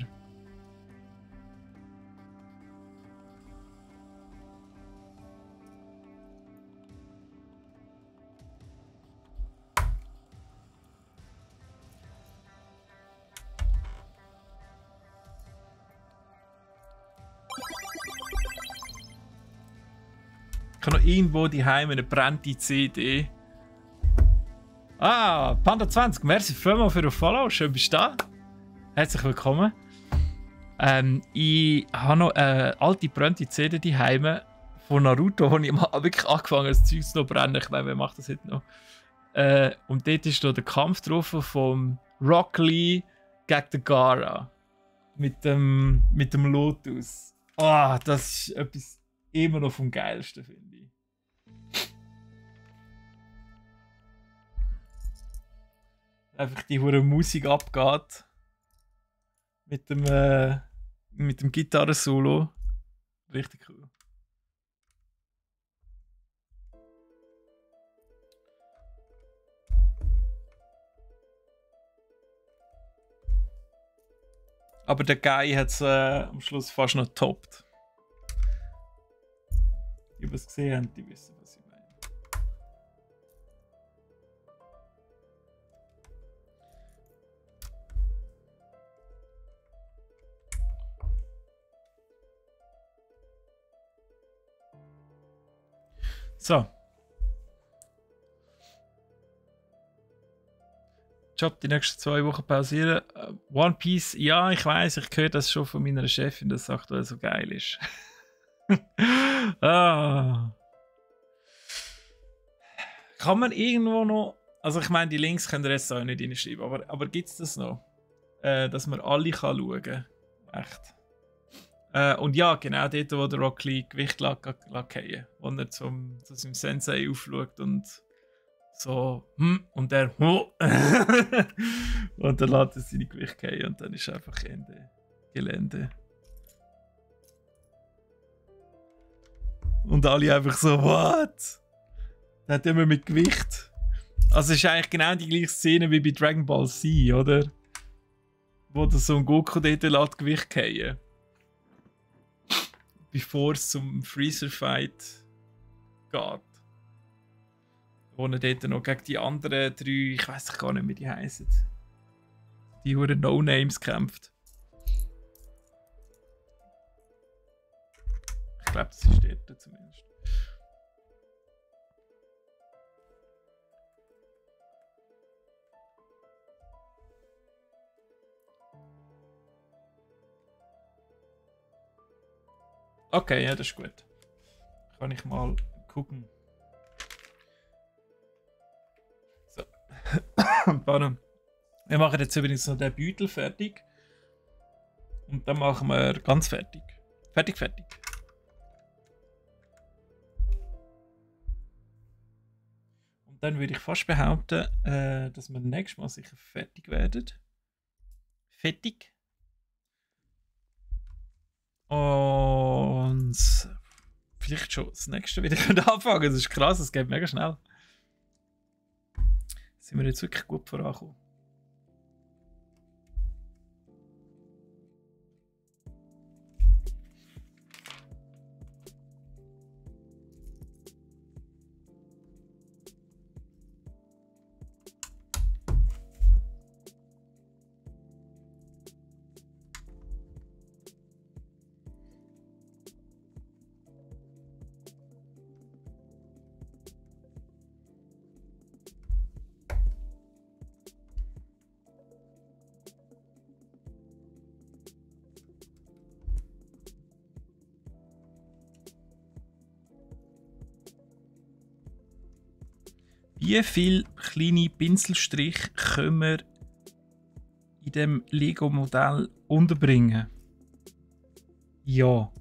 Ich habe noch irgendwo die Heim eine brennende CD. Ah, Panda 20, merci vielmals für den Follow. Schön bist du da. Herzlich willkommen. Ich habe noch eine alte brennende CD daheim von Naruto, wo ich mal wirklich angefangen habe, das Zeug zu brennen. Ich meine, wer macht das heute noch? Und dort ist da der Kampf drauf vom Rock Lee gegen den Gaara. Mit dem Lotus. Ah, das ist etwas immer noch vom Geilsten, finde ich. Einfach die hure Musik abgeht. Mit dem Gitarrensolo. Richtig cool. Aber der Guy hat es am Schluss fast noch getoppt. Die, die es gesehen haben, die wissen, was ich meine. So. Job die nächsten 2 Wochen pausieren. One Piece, ja, ich weiß, ich höre das schon von meiner Chefin, dass es aktuell so geil ist. Ah. Kann man irgendwo noch. Also, ich meine, die Links könnt ihr jetzt auch nicht reinschreiben, aber gibt es das noch? Dass man alle kann schauen kann? Echt. Und ja, genau dort, wo der Rock Lee Gewicht fallen, wo er zu seinem Sensei aufschaut und so, und der, und dann lässt er seine Gewicht fallen und dann ist einfach Ende Gelände. Und alle einfach so, what? Der hat immer mit Gewicht. Also es ist eigentlich genau die gleiche Szene wie bei Dragon Ball Z, oder? Wo der so ein Goku dort lässt Gewicht fallen. Bevor es zum Freezer-Fight geht. Wo er dort noch gegen die anderen 3, ich weiß gar nicht, wie die heißen. Die huren No-Names kämpft. Ich glaube, das ist dort zumindest. Okay, ja, das ist gut. Kann ich mal gucken. So. Wir machen jetzt übrigens noch den Beutel fertig. Und dann machen wir ganz fertig. Fertig. Und dann würde ich fast behaupten, dass wir nächstes Mal sicher fertig werden. Fertig. Und vielleicht schon das nächste wieder anfangen. Das ist krass, es geht mega schnell. Sind wir jetzt wirklich gut vorangekommen. Wie viele kleine Pinselstriche können wir in dem Lego-Modell unterbringen? Ja.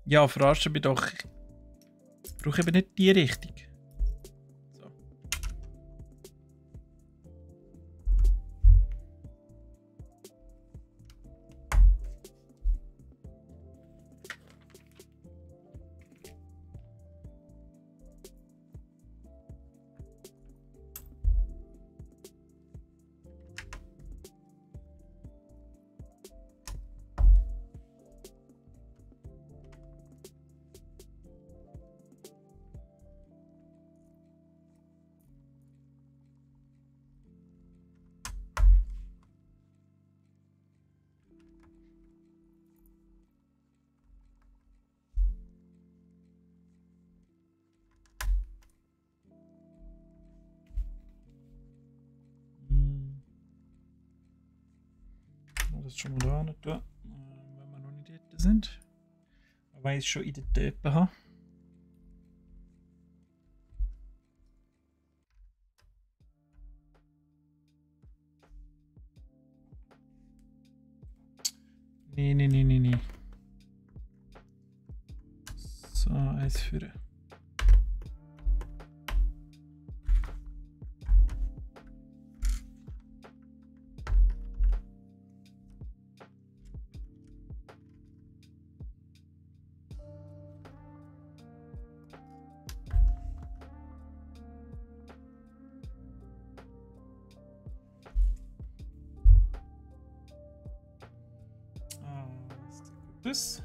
Ja, verarsche mich doch. Ich brauche eben nicht die Richtung. So. Das ist schon mal da, nicht da. Wenn wir noch nicht dort sind. Weil ich es schon in der Töpe habe. Nee. So, eins führen. Das.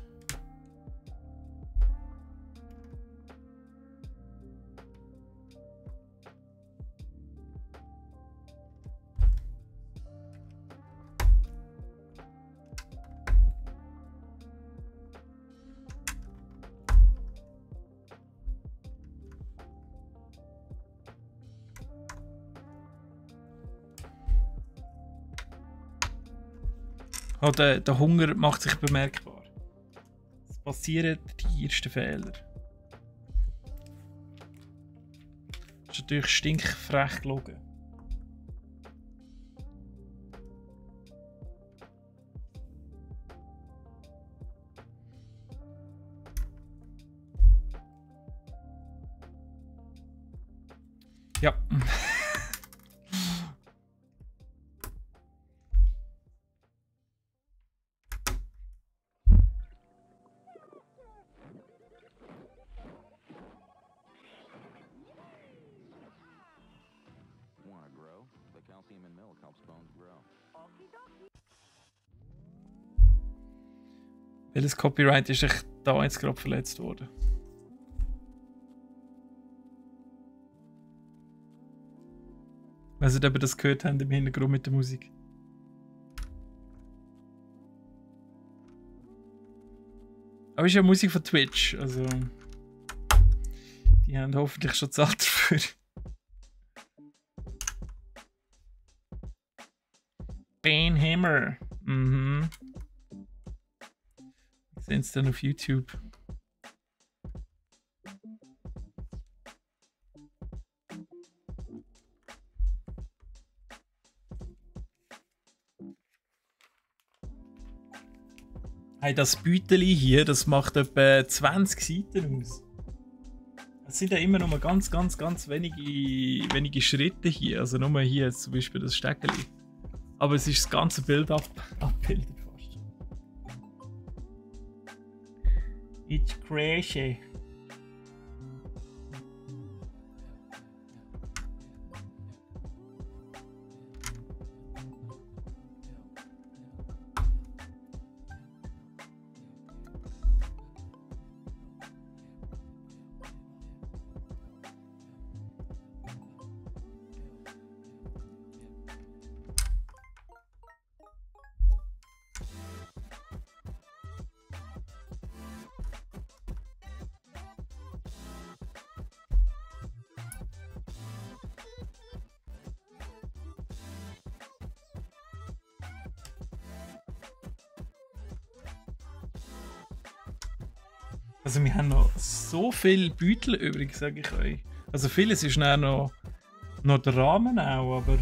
Oh, der Hunger macht sich bemerkbar. Es passieren die ersten Fehler. Das ist natürlich stinkfrech gelogen. Ja. Welches Copyright ist echt da jetzt gerade verletzt worden? Ich weiß nicht, ob ihr das gehört habt im Hintergrund mit der Musik. Aber es ist ja Musik von Twitch, also die haben hoffentlich schon gezahlt dafür. Ben Hammer. Mhm. Sehen es dann auf YouTube. Hey, das Büteli hier, das macht etwa 20 Seiten aus. Es sind ja immer nur ganz wenige Schritte hier. Also nur hier jetzt zum Beispiel das Steckeli. Aber es ist das ganze Bild abbildet fast. It's crazy. Also wir haben noch so viele Beutel übrig, sage ich euch. Also vieles ist noch der Rahmen auch, aber...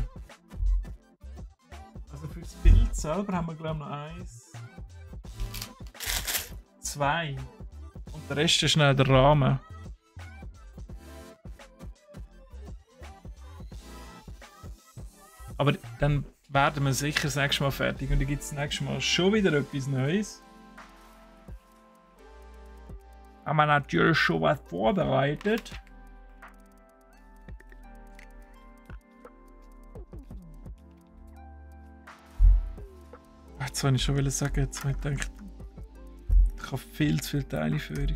Also für das Bild selber haben wir glaube ich noch 1, 2 Und der Rest ist schnell der Rahmen. Aber dann werden wir sicher das nächste Mal fertig und dann gibt es das nächste Mal schon wieder etwas Neues. Haben wir natürlich schon was vorbereitet. Jetzt wollte ich schon sagen, jetzt habe ich gedacht, ich habe viel zu viel Teileführung.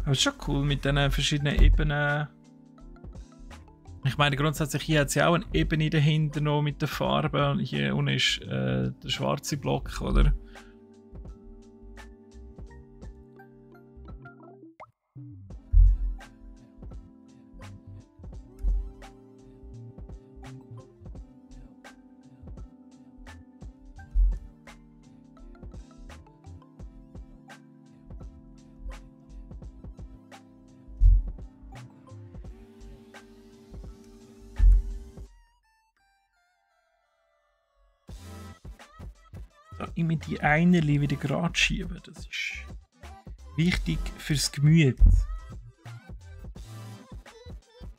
Aber es ist schon cool mit diesen verschiedenen Ebenen. Ich meine, grundsätzlich hier hat es ja auch eine Ebene dahinter noch mit den Farben. Und hier unten ist der schwarze Block, oder? Immer die Einerli wieder gerade schieben. Das ist wichtig fürs Gemüt.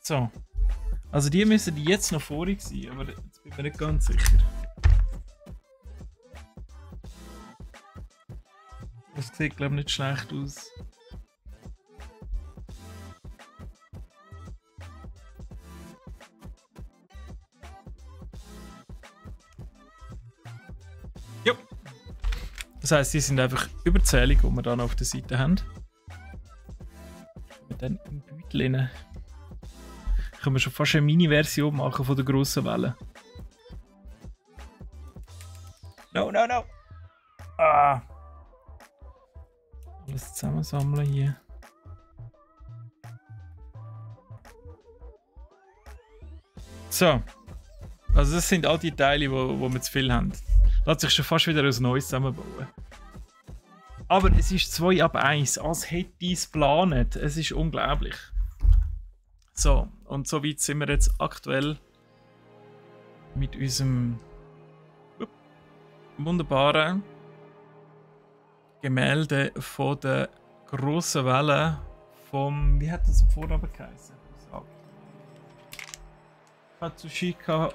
So. Also die müssen jetzt noch vorig sein, aber jetzt bin ich mir nicht ganz sicher. Das sieht, glaube ich, nicht schlecht aus. Jo. Das heisst, die sind einfach überzählig, die wir dann auf der Seite haben. Und dann im Beutel rein. Können wir schon fast eine Mini-Version machen von der grossen Welle. No, no, no! Ah! Alles zusammensammeln hier. So. Also das sind all die Teile, wo wir zu viel haben. Lässt sich schon fast wieder ein neues zusammenbauen. Aber es ist 2 ab 1, als hätte ich es geplant. Es ist unglaublich. So, und so weit sind wir jetzt aktuell mit unserem wunderbaren Gemälde von der grossen Welle vom, wie hat das im Vornamen geheißen? Katsushika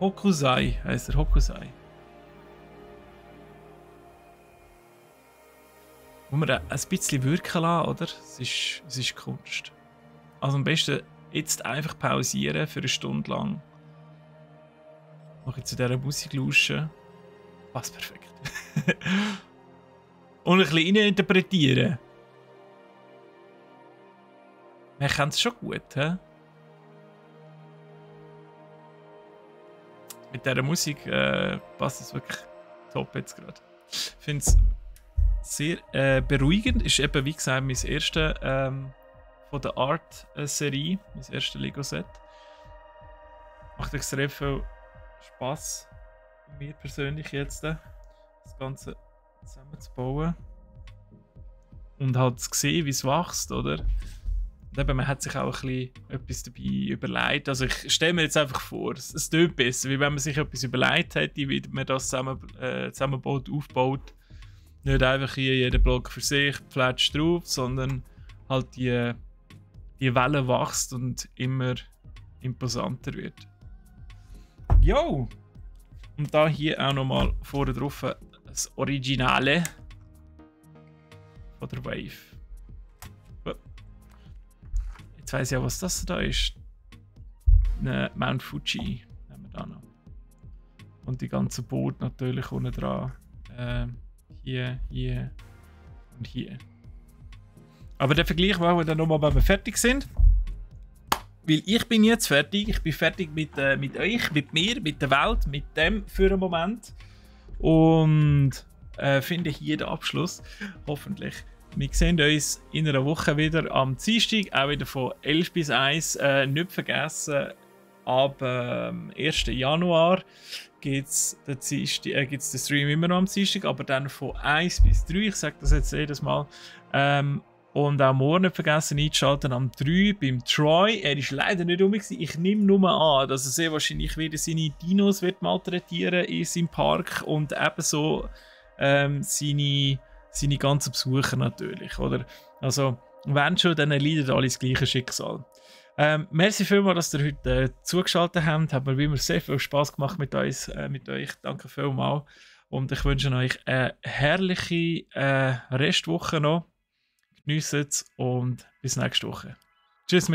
Hokusai heisst er, Hokusai. Wo wir ein bisschen wirken lassen, oder? Es ist Kunst. Also am besten jetzt einfach pausieren für eine Stunde lang. Noch zu dieser Musik lauschen. Passt perfekt. Und ein bisschen interpretieren. Wir kennen es schon gut, hä? Mit dieser Musik passt es wirklich top jetzt gerade. Ich finde es sehr beruhigend. Ist eben, wie gesagt, mein erstes von der Art-Serie, mein erstes Lego-Set. Macht extrem viel Spass, mir persönlich jetzt, das Ganze zusammenzubauen. Und halt zu sehen, wie es wächst, oder? Und eben, man hat sich auch ein bisschen etwas dabei überlegt. Also ich stelle mir jetzt einfach vor, es tönt besser, wie wenn man sich etwas überlegt hätte, wie man das zusammenbaut, aufbaut. Nicht einfach hier jeder Block für sich, plätscht drauf, sondern halt die Welle wächst und immer imposanter wird. Jo! Und da hier auch nochmal vorne drauf das Originale von der Wave. Jetzt weiss ich ja, was das da ist. Eine Mount Fuji nehmen wir da noch. Und die ganze Boot natürlich unten dran. Hier und hier. Aber den Vergleich machen wir dann nochmal, wenn wir fertig sind. Weil ich bin jetzt fertig. Ich bin fertig mit euch, mit mir, mit der Welt, mit dem für einen Moment. Und finde hier den Abschluss. Hoffentlich. Wir sehen uns in einer Woche wieder am Dienstag, auch wieder von 11 bis 1. Nicht vergessen, ab 1. Januar gibt es den Stream immer noch am Dienstag, aber dann von 1 bis 3. Ich sage das jetzt jedes Mal. Und auch morgen nicht vergessen einzuschalten am 3 beim Troy. Er ist leider nicht rum. Ich nehme nur an, dass er sehr wahrscheinlich wieder seine Dinos wird malträtieren in seinem Park und ebenso seine ganzen Besucher natürlich. Oder? Also, wenn schon, dann leiden alle das gleiche Schicksal. Merci vielmals, dass ihr heute zugeschaltet habt. Hat mir wie immer sehr viel Spaß gemacht mit euch. Danke vielmals. Und ich wünsche euch eine herrliche Restwoche noch. Geniessen es und bis nächste Woche. Tschüss mit